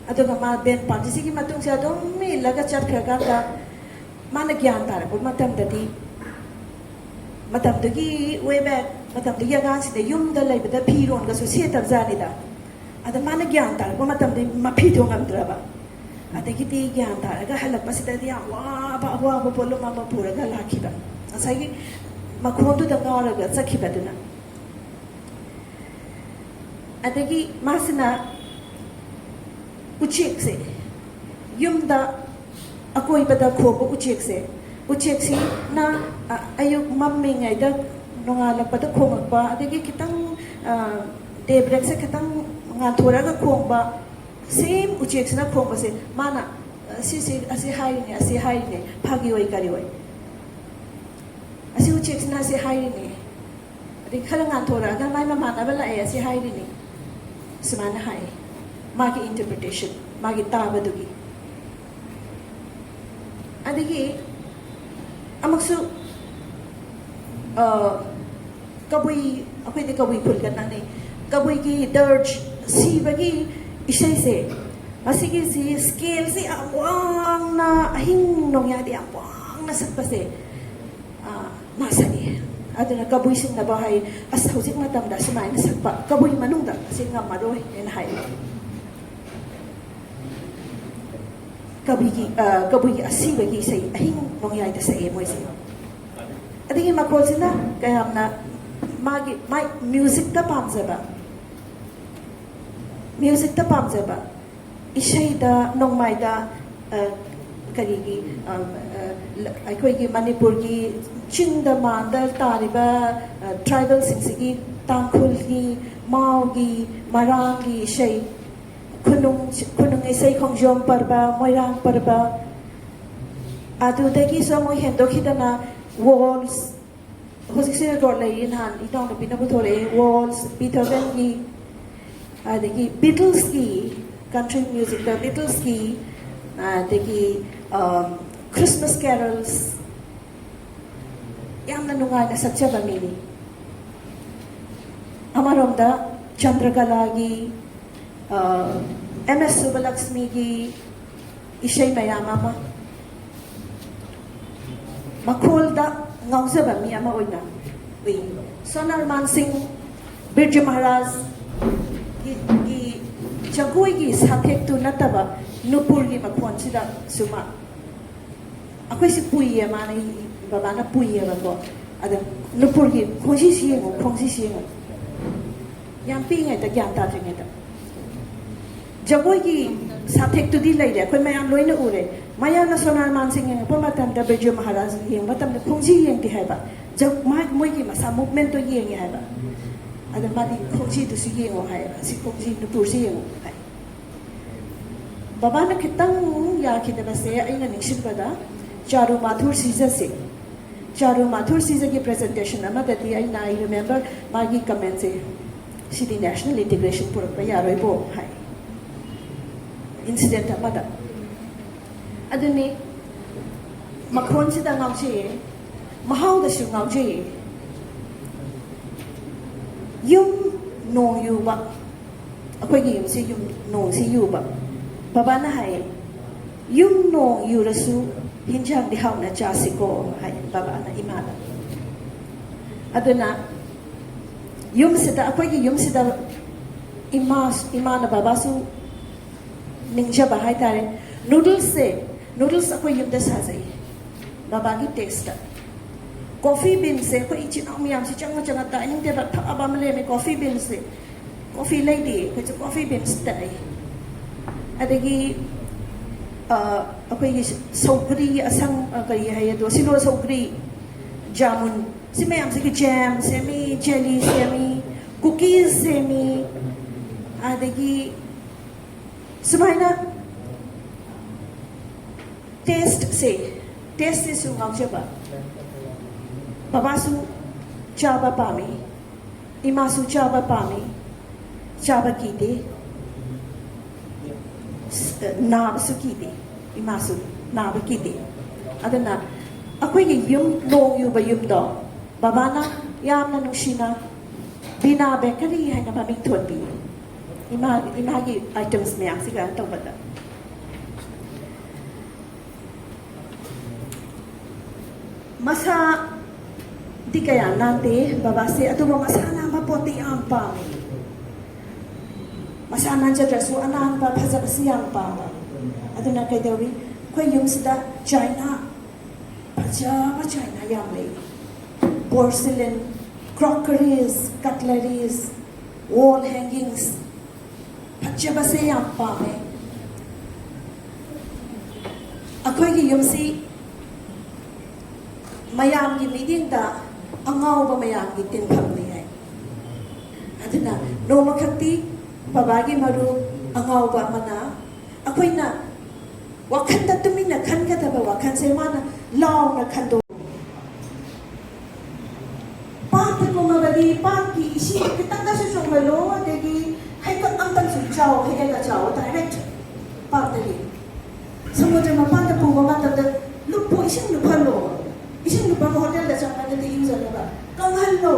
ꯑꯗꯨꯒ ꯃꯥ ꯕꯦꯟ ꯄꯥꯔꯇꯤꯁꯤꯒꯤ ꯃꯇꯨꯡꯁꯦ ꯑꯗꯨꯝ ꯏꯜꯂꯒ ꯆꯠꯈ꯭ꯔꯀꯥꯟꯗ, ꯃꯥꯅ ꯒ꯭ꯌꯥꯟ ꯇꯥꯔꯛꯄ ꯃꯇꯝꯗꯗꯤ, ꯃꯇꯝꯗꯨꯒꯤ, way back ꯃꯇꯝꯗꯨꯒꯤ ꯑꯉꯥꯡꯁꯤꯗ ꯌꯨꯝꯗ ꯂꯩꯕꯗ ꯐꯤꯔꯣꯟꯒꯁꯨ ꯁꯦꯠꯇꯕ ꯖꯥꯠꯅꯤꯗ꯫ ꯑꯗ ꯃꯥꯅ ꯒ꯭ꯌꯥꯟ ꯇꯥꯔꯛꯄ ꯃꯇꯝꯗ ꯃꯐꯤ ꯊꯣꯡꯉꯝꯗ꯭ꯔꯕ꯫ ꯑꯗꯒꯤꯗꯤ ꯒ꯭ꯌꯥꯟ ꯇꯥꯔꯒ ꯍꯜꯂꯛꯄꯁꯤꯗꯗꯤ ꯌꯥꯝ ꯋꯥꯕ, ꯑꯋꯥꯕ ꯄꯣꯠꯂꯨꯝ ꯑꯃ ꯄꯨꯔꯒ ꯂꯥꯛꯈꯤꯕ, ꯉꯁꯥꯏꯒꯤ ꯃꯈꯣꯟꯗꯨꯗ ꯉꯥꯎꯔꯒ ꯆꯠꯈꯤꯕꯗꯨꯅ꯫ ꯑꯗꯒꯤ ꯃꯥꯁꯤꯅ ꯎꯆꯦꯛꯁꯦ, ꯌꯨꯝꯗ ꯑꯀꯣꯏꯕꯗ ꯈꯣꯡꯕ ꯎꯆꯦꯛꯁꯦ, ꯎꯆꯦꯛꯁꯤꯅ, ꯑ, ꯑꯌꯨꯛ ꯃꯝꯃꯤꯉꯩꯗ, ꯅꯣꯡꯉꯥꯜꯂꯛꯄꯗ ꯈꯣꯡꯉꯛꯄ, ꯑꯗꯒꯤ ꯈꯤꯇꯪ, ꯑ, ꯗꯦꯕ꯭ꯔꯦꯛꯁꯦ ꯈꯤꯇꯪ ꯉꯥꯟꯊꯣꯔꯛꯑꯒ ꯈꯣꯡꯕ, ꯁꯦꯝ ꯎꯆꯦꯛꯁꯤꯅ ꯈꯣꯡꯕꯁꯦ ꯃꯥꯅ, ꯑ, "ꯁꯤꯁꯤ, ꯑꯁꯤ ꯍꯥꯏꯔꯤꯅꯦ, ꯑꯁꯤ ꯍꯥꯏꯔꯤꯅꯦ, ꯐꯥꯒꯤ ꯑꯣꯏ ꯀꯔꯤ ꯑꯣꯏ, ꯑꯁꯤ ꯎꯆꯦꯛꯁꯤꯅ ꯑꯁꯤ ꯍꯥꯏꯔꯤꯅꯦ"꯫ ꯑꯗꯩ ꯈꯔ ꯉꯥꯟꯊꯣꯔꯛꯑꯒ ꯃꯥꯏ ꯃꯃꯥꯟꯅꯕ ꯂꯥꯛꯑꯦ, ꯑꯁꯤ ꯍꯥꯏꯔꯤꯅꯤ, ꯁꯨꯃꯥꯏꯅ ꯍꯥꯏ, ꯃꯥꯒꯤ ꯏꯟꯇꯔꯄ꯭ꯔꯤꯇꯦꯁꯟ, ꯃꯥꯒꯤ ꯇꯥꯕꯗꯨꯒꯤ꯫ ꯑꯗꯒꯤ ꯑꯃꯨꯛꯁꯨ, ꯑ, ꯀꯕꯨꯏ, ꯑꯩꯈꯣꯏꯗꯤ ꯀꯕꯨꯏ ꯈꯨꯜꯒ ꯅꯛꯅꯩ꯫ ꯀꯕꯨꯏꯒꯤ ꯗꯔꯖ, ꯁꯤꯕꯒꯤ ꯏꯁꯩꯁꯦ, ꯃꯁꯤꯒꯤꯁꯤ ꯁ꯭ꯀꯦꯜꯁꯤ ꯌꯥꯝ ꯋꯥꯡꯅ, ꯑꯍꯤꯡ ꯅꯣꯡꯌꯥꯏꯗ ꯌꯥꯝ ꯋꯥꯡꯅ ꯅ ꯁꯛꯄꯁꯦ, ꯑ, ꯃꯥ ꯁꯛꯑꯦ꯫ ꯑꯗꯨꯅ ꯀꯕꯨꯏꯁꯤꯡꯅꯐꯥꯎ ꯍꯥꯏ, "ꯑꯁ, ꯍꯧꯖꯤꯛ ꯃꯇꯝꯗ ꯑꯁꯨꯃꯥꯏꯅ ꯁꯛꯄ ꯀꯕꯨꯏ ꯃꯅꯨꯡꯗ ꯑꯁꯤ ꯉꯝꯃꯔꯣꯏ" ꯍꯥꯏꯅ ꯍꯥꯏ꯫ ꯀꯕꯤꯒꯤ, ꯑ, ꯀꯕꯨꯏꯒꯤ ꯑꯁꯤꯕꯒꯤ ꯏꯁꯩ ꯑꯍꯤꯡ ꯅꯣꯡꯌꯥꯏꯗ ꯁꯛꯑꯦ ꯃꯣꯏꯁꯦ꯫ ꯑꯗꯒꯤ ꯃꯈꯣꯜꯁꯤꯅ ꯀꯌꯥꯝꯅ ꯃꯥꯒꯤ, ꯃꯥꯏ ꯃ꯭ꯌꯨꯖꯤꯛꯇ ꯄꯥꯝꯖꯕ, ꯃ꯭ꯌꯨꯖꯤꯛꯇ ꯄꯥꯝꯖꯕ, ꯏꯁꯩꯗ, ꯅꯣꯡꯃꯥꯏꯗ, ꯑ, ꯀꯔꯤꯒꯤ, ꯑ, ꯑ, ꯂ-, ꯑꯩꯈꯣꯏꯒꯤ ꯃꯅꯤꯄꯨꯔꯒꯤ ꯆꯤꯡꯗ ꯃꯥꯟꯗ ꯇꯥꯔꯤꯕ, ꯑ, ꯇ꯭ꯔꯥꯏꯕꯦꯜꯁꯤꯡꯁꯤꯒꯤ, ꯇꯥꯡꯈꯨꯜꯒꯤ, ꯃꯥꯎꯒꯤ, ꯃꯔꯥꯡꯒꯤ ꯏꯁꯩ, ꯈꯨꯅꯨꯡ, ꯈꯨꯅꯨꯡ ꯏꯁꯩ, ꯈꯣꯡꯖꯣꯝ ꯄꯔꯕ, ꯃꯣꯏꯔꯥꯡ ꯄꯔꯕ, ꯑꯗꯨꯗꯒꯤꯁꯨ ꯑꯃꯨꯛ ꯍꯦꯟꯗꯣꯛꯈꯤꯗꯅ ꯋꯥꯜꯁ, ꯍꯧꯖꯤꯛꯁꯦ ꯔꯦꯀꯣꯔꯗ ꯂꯩꯔꯤ, ꯅꯍꯥꯟ ꯏꯇꯥꯎꯅꯨꯄꯤꯅ ꯄꯨꯊꯣꯔꯛꯑꯦ, ꯋꯥꯜꯁ, ꯕꯤꯊꯣꯚꯦꯟꯒꯤ, ꯑꯗꯒꯤ ꯕꯤꯇꯜꯁꯀꯤ, ꯀꯟꯇ꯭ꯔꯤ ꯃ꯭ꯌꯨꯖꯤꯛꯇ ꯕꯤꯇꯜꯁꯀꯤ, ꯑꯗꯒꯤ, ꯑꯝ, ꯈ꯭ꯔꯤꯁꯃꯁ ꯀꯦꯔꯜꯁ, ꯌꯥꯝꯅ ꯅꯨꯡꯉꯥꯏꯅ ꯁꯛꯆꯕ ꯃꯤꯅꯤ꯫ ꯑꯃꯔꯣꯝꯗ ꯆꯟꯗ꯭ꯔꯀꯂꯥꯒꯤ, ꯑ, ꯑꯦꯝ ꯑꯦꯁ ꯁꯨꯕꯂꯛꯁꯃꯤꯒꯤ ꯏꯁꯩ ꯃꯌꯥꯝ ꯑꯃ ꯃꯈꯣꯜꯗ ꯉꯥꯎꯖꯕ ꯃꯤ ꯑꯃ ꯑꯣꯏꯅ ꯎꯏ꯫ ꯁꯣꯅꯥꯜ ꯃꯥꯟꯁꯤꯡ, ꯕꯤꯔꯖꯨ ꯃꯍꯥꯔꯥꯖ ꯒꯤ, ꯒꯤ ꯖꯒꯣꯏꯒꯤ ꯁꯥꯊꯦꯛꯇꯨ ꯅꯠꯇꯕ ꯅꯨꯄꯨꯔꯒꯤ ꯃꯈꯣꯟꯁꯤꯗꯁꯨ ꯃꯥ ꯑꯩꯈꯣꯏꯁꯤ ꯄꯨꯏꯌꯦ, ꯃꯥꯅ, ꯕꯕꯥꯅ ꯄꯨꯏꯌꯦꯕꯀꯣ꯫ ꯑꯗ ꯅꯨꯄꯨꯔꯒꯤ ꯈꯣꯡꯖꯤꯁꯤ ꯌꯦꯡꯉꯨ, ꯈꯣꯡꯖꯤꯁꯤ ꯌꯦꯡꯉꯨ꯫ ꯌꯥꯝ ꯄꯤꯛꯏꯉꯩꯗ, ꯒ꯭ꯌꯥꯟ ꯇꯥꯗ꯭ꯔꯤꯉꯩꯗ꯫ ꯖꯒꯣꯏꯒꯤ ꯁꯥꯊꯦꯛꯇꯨꯗꯤ ꯂꯩꯔꯦ, ꯑꯩꯈꯣꯏ ꯃꯌꯥꯝ ꯂꯣꯏꯅ ꯎꯔꯦ꯫ ꯃꯌꯥꯝꯅ ꯁꯣꯅꯥꯜ ꯃꯥꯟꯁꯤꯡ ꯌꯦꯡꯉꯛꯄ ꯃꯇꯝꯗ, ꯕꯤꯔꯖꯨ ꯃꯍꯥꯔꯥꯖ ꯌꯦꯡꯕ ꯃꯇꯝꯗ ꯈꯣꯡꯖꯤ ꯌꯦꯡꯗꯦ ꯍꯥꯏꯕ꯫ ꯖ-, ꯃꯥ-, ꯃꯣꯏꯒꯤ ꯃꯁꯥ ꯃꯨꯚꯃꯦꯟꯠꯇꯣ ꯌꯦꯡꯉꯦ ꯍꯥꯏꯕ꯫ ꯑꯗ ꯃꯥꯗꯤ ꯈꯣꯡꯖꯤꯗꯨꯁꯨ ꯌꯦꯡꯉꯣ ꯍꯥꯏꯌꯦꯕ, "ꯁꯤ ꯈꯣꯡꯖꯤ ꯅꯨꯄꯨꯔꯁꯤ ꯌꯦꯡꯉꯣ" ꯍꯥꯏ꯫ ꯕꯕꯥꯅ ꯈꯤꯇꯪ ꯌꯥꯈꯤꯗꯕꯁꯦ ꯑꯩꯅ ꯅꯤꯡꯁꯤꯡꯕꯗ ꯆꯥꯔꯨ ꯃꯥꯊꯨꯔ ꯁꯤꯖꯁꯦ, ꯆꯥꯔꯨ ꯃꯥꯊꯨꯔ ꯁꯤꯖꯒꯤ ꯄ꯭ꯔꯖꯦꯟꯇꯦꯁꯟ ꯑꯃꯗꯗꯤ ꯑꯩꯅ, I remember, ꯃꯥꯒꯤ ꯀꯃꯦꯟꯁꯦ, "ꯁꯤꯗꯤ ꯅꯦꯁꯅꯦꯜ ꯏꯟꯇꯤꯒ꯭ꯔꯦꯁꯟ ꯄꯨꯔꯛꯄ ꯌꯥꯔꯣꯏꯕꯣ" ꯍꯥꯏ꯫ ꯏꯟꯁꯤꯗꯦꯟꯠ ꯑꯃꯗ꯫ ꯑꯗꯨꯅꯤ, ꯃꯈꯣꯟꯁꯤꯗ ꯉꯥꯎꯖꯩꯌꯦ, ꯃꯍꯥꯎꯗꯁꯨ ꯉꯥꯎꯖꯩꯌꯦ꯫ ꯌꯨꯝ ꯅꯣꯡ ꯌꯨꯕ, ꯑꯩꯈꯣꯏꯒꯤ ꯌꯨꯝꯁꯤ ꯌꯨꯝ ꯅꯣꯡꯁꯤ ꯌꯨꯕ꯫ ꯕꯕꯥꯅ ꯍꯥꯏꯌꯦ, "ꯌꯨꯝ ꯅꯣꯡ ꯌꯨꯔꯁꯨ "ꯍꯤꯟꯖꯥꯡꯗꯤ ꯍꯥꯎꯅ ꯆꯥꯁꯤꯀꯣ" ꯍꯥꯏ ꯕꯕꯥꯅ ꯏꯃꯥꯗ꯫ ꯑꯗꯨꯅ ꯌꯨꯝꯁꯤꯗ, ꯑꯩꯈꯣꯏꯒꯤ ꯌꯨꯝꯁꯤꯗ ꯏꯃꯥ, ꯏꯃꯥꯅ ꯕꯕꯥꯁꯨ ꯅꯤꯡꯖꯕ ꯍꯥꯏꯇꯥꯔꯦ꯫ ꯅꯨꯗꯜꯁꯁꯦ, ꯅꯨꯗꯜꯁ ꯑꯩꯈꯣꯏ ꯌꯨꯝꯗ ꯁꯥꯖꯩ, ꯕꯕꯥꯒꯤ ꯇꯦꯁꯇ꯫ ꯀꯣꯐꯤ ꯕꯤꯟꯁꯁꯦ ꯑꯩꯈꯣꯏ ꯏꯆꯤꯟ ꯏꯅꯥꯎ ꯃꯌꯥꯝꯁꯤ ꯆꯪꯉ ꯆꯪꯉ ꯗꯥꯏꯅꯤꯡ ꯇꯦꯕꯜ ꯐꯛꯑꯕ ꯑꯃ ꯂꯩꯔꯝꯃꯦ, ꯀꯣꯐꯤ ꯕꯤꯟꯁꯁꯦ꯫ ꯀꯣꯐꯤ ꯂꯩꯇꯦ, ꯑꯩꯈꯣꯏꯁꯨ ꯀꯣꯐꯤ ꯕꯤꯟꯁ ꯇꯛꯏ꯫ ꯑꯗꯒꯤ, ꯑ, ꯑꯩꯈꯣꯏꯒꯤ ꯁꯧꯒ꯭ꯔꯤ ꯑꯁꯪ, ꯑ, ꯀꯔꯤ ꯍꯥꯏ ꯑꯗꯣ, ꯁꯤꯂꯣ ꯁꯧꯒ꯭ꯔꯤ, ꯖꯥꯃꯨꯟ, ꯁꯤ ꯃꯌꯥꯝꯁꯤꯒꯤ ꯖꯦꯝ ꯁꯦꯝꯃꯤ, ꯖꯦꯂꯤ ꯁꯦꯝꯃꯤ, ꯀꯨꯀꯤꯁ ꯁꯦꯝꯃꯤ, ꯑꯗꯒꯤ ꯁꯨꯃꯥꯏꯅ ꯇꯦꯁ꯭ꯠꯁꯦ, ꯇꯦꯁ꯭ꯠꯁꯤꯁꯨ ꯉꯥꯎꯖꯕ꯫ ꯕꯕꯥꯁꯨ ꯆꯥꯕ ꯄꯥꯝꯃꯤ, ꯏꯃꯥꯁꯨ ꯆꯥꯕ ꯄꯥꯝꯃꯤ, ꯆꯥꯕ ꯀꯤꯗꯦ, ꯅꯥꯕꯁꯨ ꯀꯤꯗꯦ, ꯏꯃꯥꯁꯨ ꯅꯥꯕ ꯀꯤꯗꯦ꯫ ꯑꯗꯨꯅ ꯑꯩꯈꯣꯏꯒꯤ ꯌꯨꯝ, ꯂꯣꯡ ꯌꯨꯕ ꯌꯨꯝꯗꯣ ꯕꯕꯥꯅ ꯌꯥꯝꯅ ꯅꯨꯡꯁꯤꯅ ꯕꯤꯅꯥ ꯕꯦꯀꯔꯤ ꯍꯥꯏꯅ ꯃꯃꯤꯡ ꯊꯣꯟꯕꯤ꯫ ꯏꯃꯥ, ꯏꯃꯥꯒꯤ ꯑꯥꯏꯇꯦꯝꯁ ꯃꯌꯥꯝꯁꯤ ꯀꯩꯅꯣ ꯇꯧꯕꯗ꯫ ꯃꯁꯥꯗꯤ ꯀꯌꯥ ꯅꯥꯟꯗꯦ ꯕꯕꯥꯁꯦ, ꯑꯗꯨꯕꯨ ꯃꯁꯥ ꯅꯥꯟꯕ ꯄꯣꯠꯇꯤ ꯌꯥꯝ ꯄꯥꯝꯃꯦ꯫ ꯃꯁꯥ ꯅꯥꯟꯖꯗ꯭ꯔꯁꯨ ꯑꯅꯥꯟꯕ ꯐꯖꯕꯁꯤ ꯌꯥꯝ ꯄꯥꯝꯕ꯫ ꯑꯗꯨꯅ ꯀꯩꯗꯧꯏ, ꯑꯩꯈꯣꯏ ꯌꯨꯝꯁꯤꯗ ꯆꯥꯏꯅꯥ, ꯐꯖꯕ ꯆꯥꯏꯅꯥ ꯌꯥꯝ ꯂꯩ꯫ ꯄꯣꯔꯁꯤꯂꯤꯟ, ꯀ꯭ꯔꯣꯀꯔꯤꯁ, ꯀꯠꯂꯔꯤꯁ, ꯋꯣꯜ ꯍꯦꯡꯒꯤꯡꯁ, ꯐꯖꯕꯁꯦ ꯌꯥꯝ ꯄꯥꯝꯃꯦ꯫ ꯑꯩꯈꯣꯏꯒꯤ ꯌꯨꯝꯁꯤ ꯃꯌꯥꯝꯒꯤ ꯃꯤꯠꯌꯦꯡꯗ ꯑꯉꯥꯎꯕ ꯃꯌꯥꯝꯒꯤ ꯇꯤꯟꯐꯝꯅꯤ ꯍꯥꯏ꯫ ꯑꯗꯨꯅ ꯅꯣꯡꯃꯈꯛꯇꯤ ꯕꯕꯥꯒꯤ ꯃꯔꯨꯞ ꯑꯉꯥꯎꯕ ꯑꯃꯅ ꯑꯩꯈꯣꯏꯅ ꯋꯥꯈꯜꯗ ꯇꯨꯃꯤꯟꯅ ꯈꯟꯒꯗꯕ ꯋꯥꯈꯜꯁꯦ ꯃꯥꯅ ꯂꯥꯎꯅ ꯈꯟꯗꯣꯛ꯫ ꯄꯥꯠꯇ ꯀꯨꯝꯃꯕꯗꯤ ꯄꯥꯠꯀꯤ ꯏꯁꯤꯡ ꯈꯤꯇꯪꯗꯁꯨ ꯆꯣꯡꯍꯜꯂꯣ, ꯑꯗꯒꯤ ꯍꯩꯀꯛ ꯑꯝꯇꯪꯁꯨ ꯆꯥꯎ, ꯍꯦꯛꯑꯒ ꯆꯥꯎ, ꯗꯥꯏꯔꯦꯛ ꯄꯥꯠꯇꯒꯤ꯫ ꯁꯃꯨꯗ꯭ꯔ ꯃꯄꯥꯟꯗ ꯄꯨꯕ ꯃꯇꯝꯗ ꯂꯨꯞꯄꯨ, ꯏꯁꯤꯡ ꯂꯨꯞꯍꯜꯂꯣ꯫ ꯏꯁꯤꯡ ꯂꯨꯞꯄꯒ ꯍꯣꯇꯦꯜꯗ ꯆꯪꯉꯒꯗꯤ ꯏꯔꯨꯖꯅꯕ ꯀꯪꯍꯜꯂꯣ꯫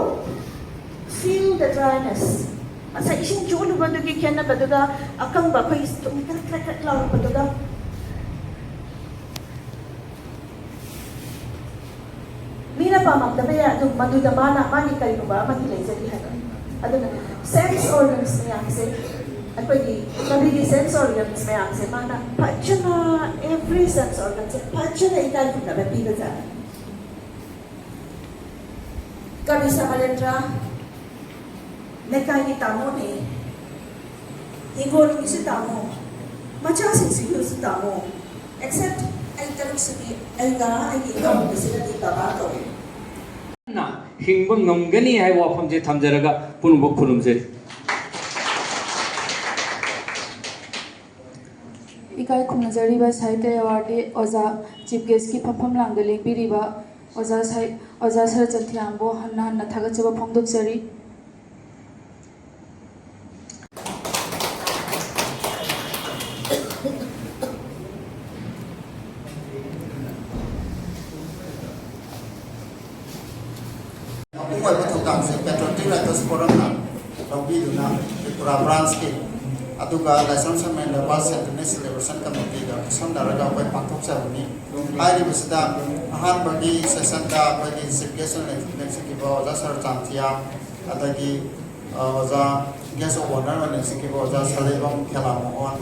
Feel the dryness. ꯉꯁꯥꯏ ꯏꯁꯤꯡ ꯆꯣꯠꯂꯨꯕꯗꯨꯒꯤ ꯈꯦꯠꯅꯕꯗꯨꯒ ꯑꯀꯪꯕ ꯑꯩꯈꯣꯏꯒꯤ ꯊꯨꯝ ꯈꯔ ꯈꯔ ꯈꯔ ꯂꯥꯎꯔꯛꯄꯗꯨꯒ꯫ ꯄꯥꯝꯃꯛꯇꯕ ꯌꯥꯏ, ꯑꯗꯨ ꯃꯗꯨꯗ ꯃꯥꯅ ꯃꯥꯒꯤ ꯀꯔꯤꯒꯨꯝꯕ ꯑꯃꯗꯤ ꯂꯩꯖꯔꯤ ꯍꯥꯏꯕ꯫ ꯑꯗꯨꯅ sense organs ꯃꯌꯥꯝꯁꯦ, ꯑꯩꯈꯣꯏꯒꯤ ꯀꯕꯤꯒꯤ sense organs ꯃꯌꯥꯝꯁꯦ ꯃꯥꯅ ꯐꯖꯅ, every sense organꯁꯦ ꯐꯖꯅ ꯏꯀꯥꯏ ꯈꯨꯝꯅꯕ ꯄꯤꯕꯖꯥꯠꯅꯤ꯫ ꯀꯕꯤ ꯁꯃꯔꯦꯟꯗ꯭ꯔ ꯂꯩꯀꯥꯏꯒꯤ ꯇꯥꯃꯣꯅꯦ, ꯍꯤꯡꯒꯣꯜꯒꯤꯁꯨ ꯇꯥꯃꯣ, ꯃꯆꯥꯁꯤꯡꯁꯤꯒꯤꯁꯨ ꯇꯥꯃꯣ, except ꯑꯩ ꯇꯔꯨꯛꯁꯤꯗꯤ ꯑꯩꯒ ꯑꯩꯒꯤ ꯏꯅꯥꯎꯅꯨꯄꯤꯁꯤꯒꯗꯤ ꯕꯕꯥ ꯀꯧꯏ꯫ ꯍꯤꯡꯕ ꯉꯝꯒꯅꯤ ꯍꯥꯏꯕ ꯋꯥꯐꯝꯁꯦ ꯊꯝꯖꯔꯒ ꯄꯨꯝꯅꯃꯛ ꯈꯨꯔꯨꯝꯖꯔꯤ꯫ ꯏꯀꯥꯏ ꯈꯨꯝꯅꯖꯔꯤꯕ ꯁꯥꯍꯤꯇ꯭ꯌ ꯑꯦꯋꯥꯔꯗꯤ ꯑꯣꯖꯥ ꯆꯤꯐ ꯒꯦꯁꯀꯤ ꯐꯝꯐꯝ ꯂꯥꯡꯗ ꯂꯦꯡꯕꯤꯔꯤꯕ ꯑꯣꯖꯥ ꯁꯥꯍꯤ-, ꯑꯣꯖꯥ ꯁꯔꯠꯆꯟ ꯊꯤꯌꯥꯝꯕꯨ ꯍꯟꯅ ꯍꯟꯅ ꯊꯥꯒꯠꯆꯕ ꯐꯣꯡꯗꯣꯛꯆꯔꯤ꯫ ꯃꯄꯨꯡ ꯑꯣꯏꯕ ꯊꯧꯗꯥꯡꯁꯦ Patriotic Writers Forumꯅ ꯂꯧꯕꯤꯗꯨꯅ ꯇ꯭ꯔꯤꯄꯨꯔꯥ ꯕ꯭ꯔꯥꯟꯁꯀꯤ ꯑꯗꯨꯒ ꯂꯥꯏꯁ꯭ꯔꯝ ꯁꯃꯦꯟꯗ World Centenary Celebration Committeeꯒ ꯈꯨꯠꯁꯝꯅꯔꯒ ꯑꯩꯈꯣꯏ ꯄꯥꯡꯊꯣꯛꯆꯕꯅꯤ꯫ ꯍꯥꯏꯔꯤꯕꯁꯤꯗ ꯑꯍꯥꯟꯕꯒꯤ sessionꯗ ꯑꯩꯈꯣꯏꯒꯤ chief guest ꯑꯣꯏꯅ ꯂꯦꯡꯁꯤꯟꯈꯤꯕ ꯑꯣꯖꯥ ꯁꯔ ꯆꯥꯝꯊꯤꯌꯥ, ꯑꯗꯒꯤ ꯑꯣꯖꯥ guest of honour ꯑꯣꯏꯅ ꯂꯦꯡꯁꯤꯟꯈꯤꯕ ꯑꯣꯖꯥ ꯁꯂꯦꯕꯝ ꯈꯦꯂꯥꯃꯣꯍꯣꯟ,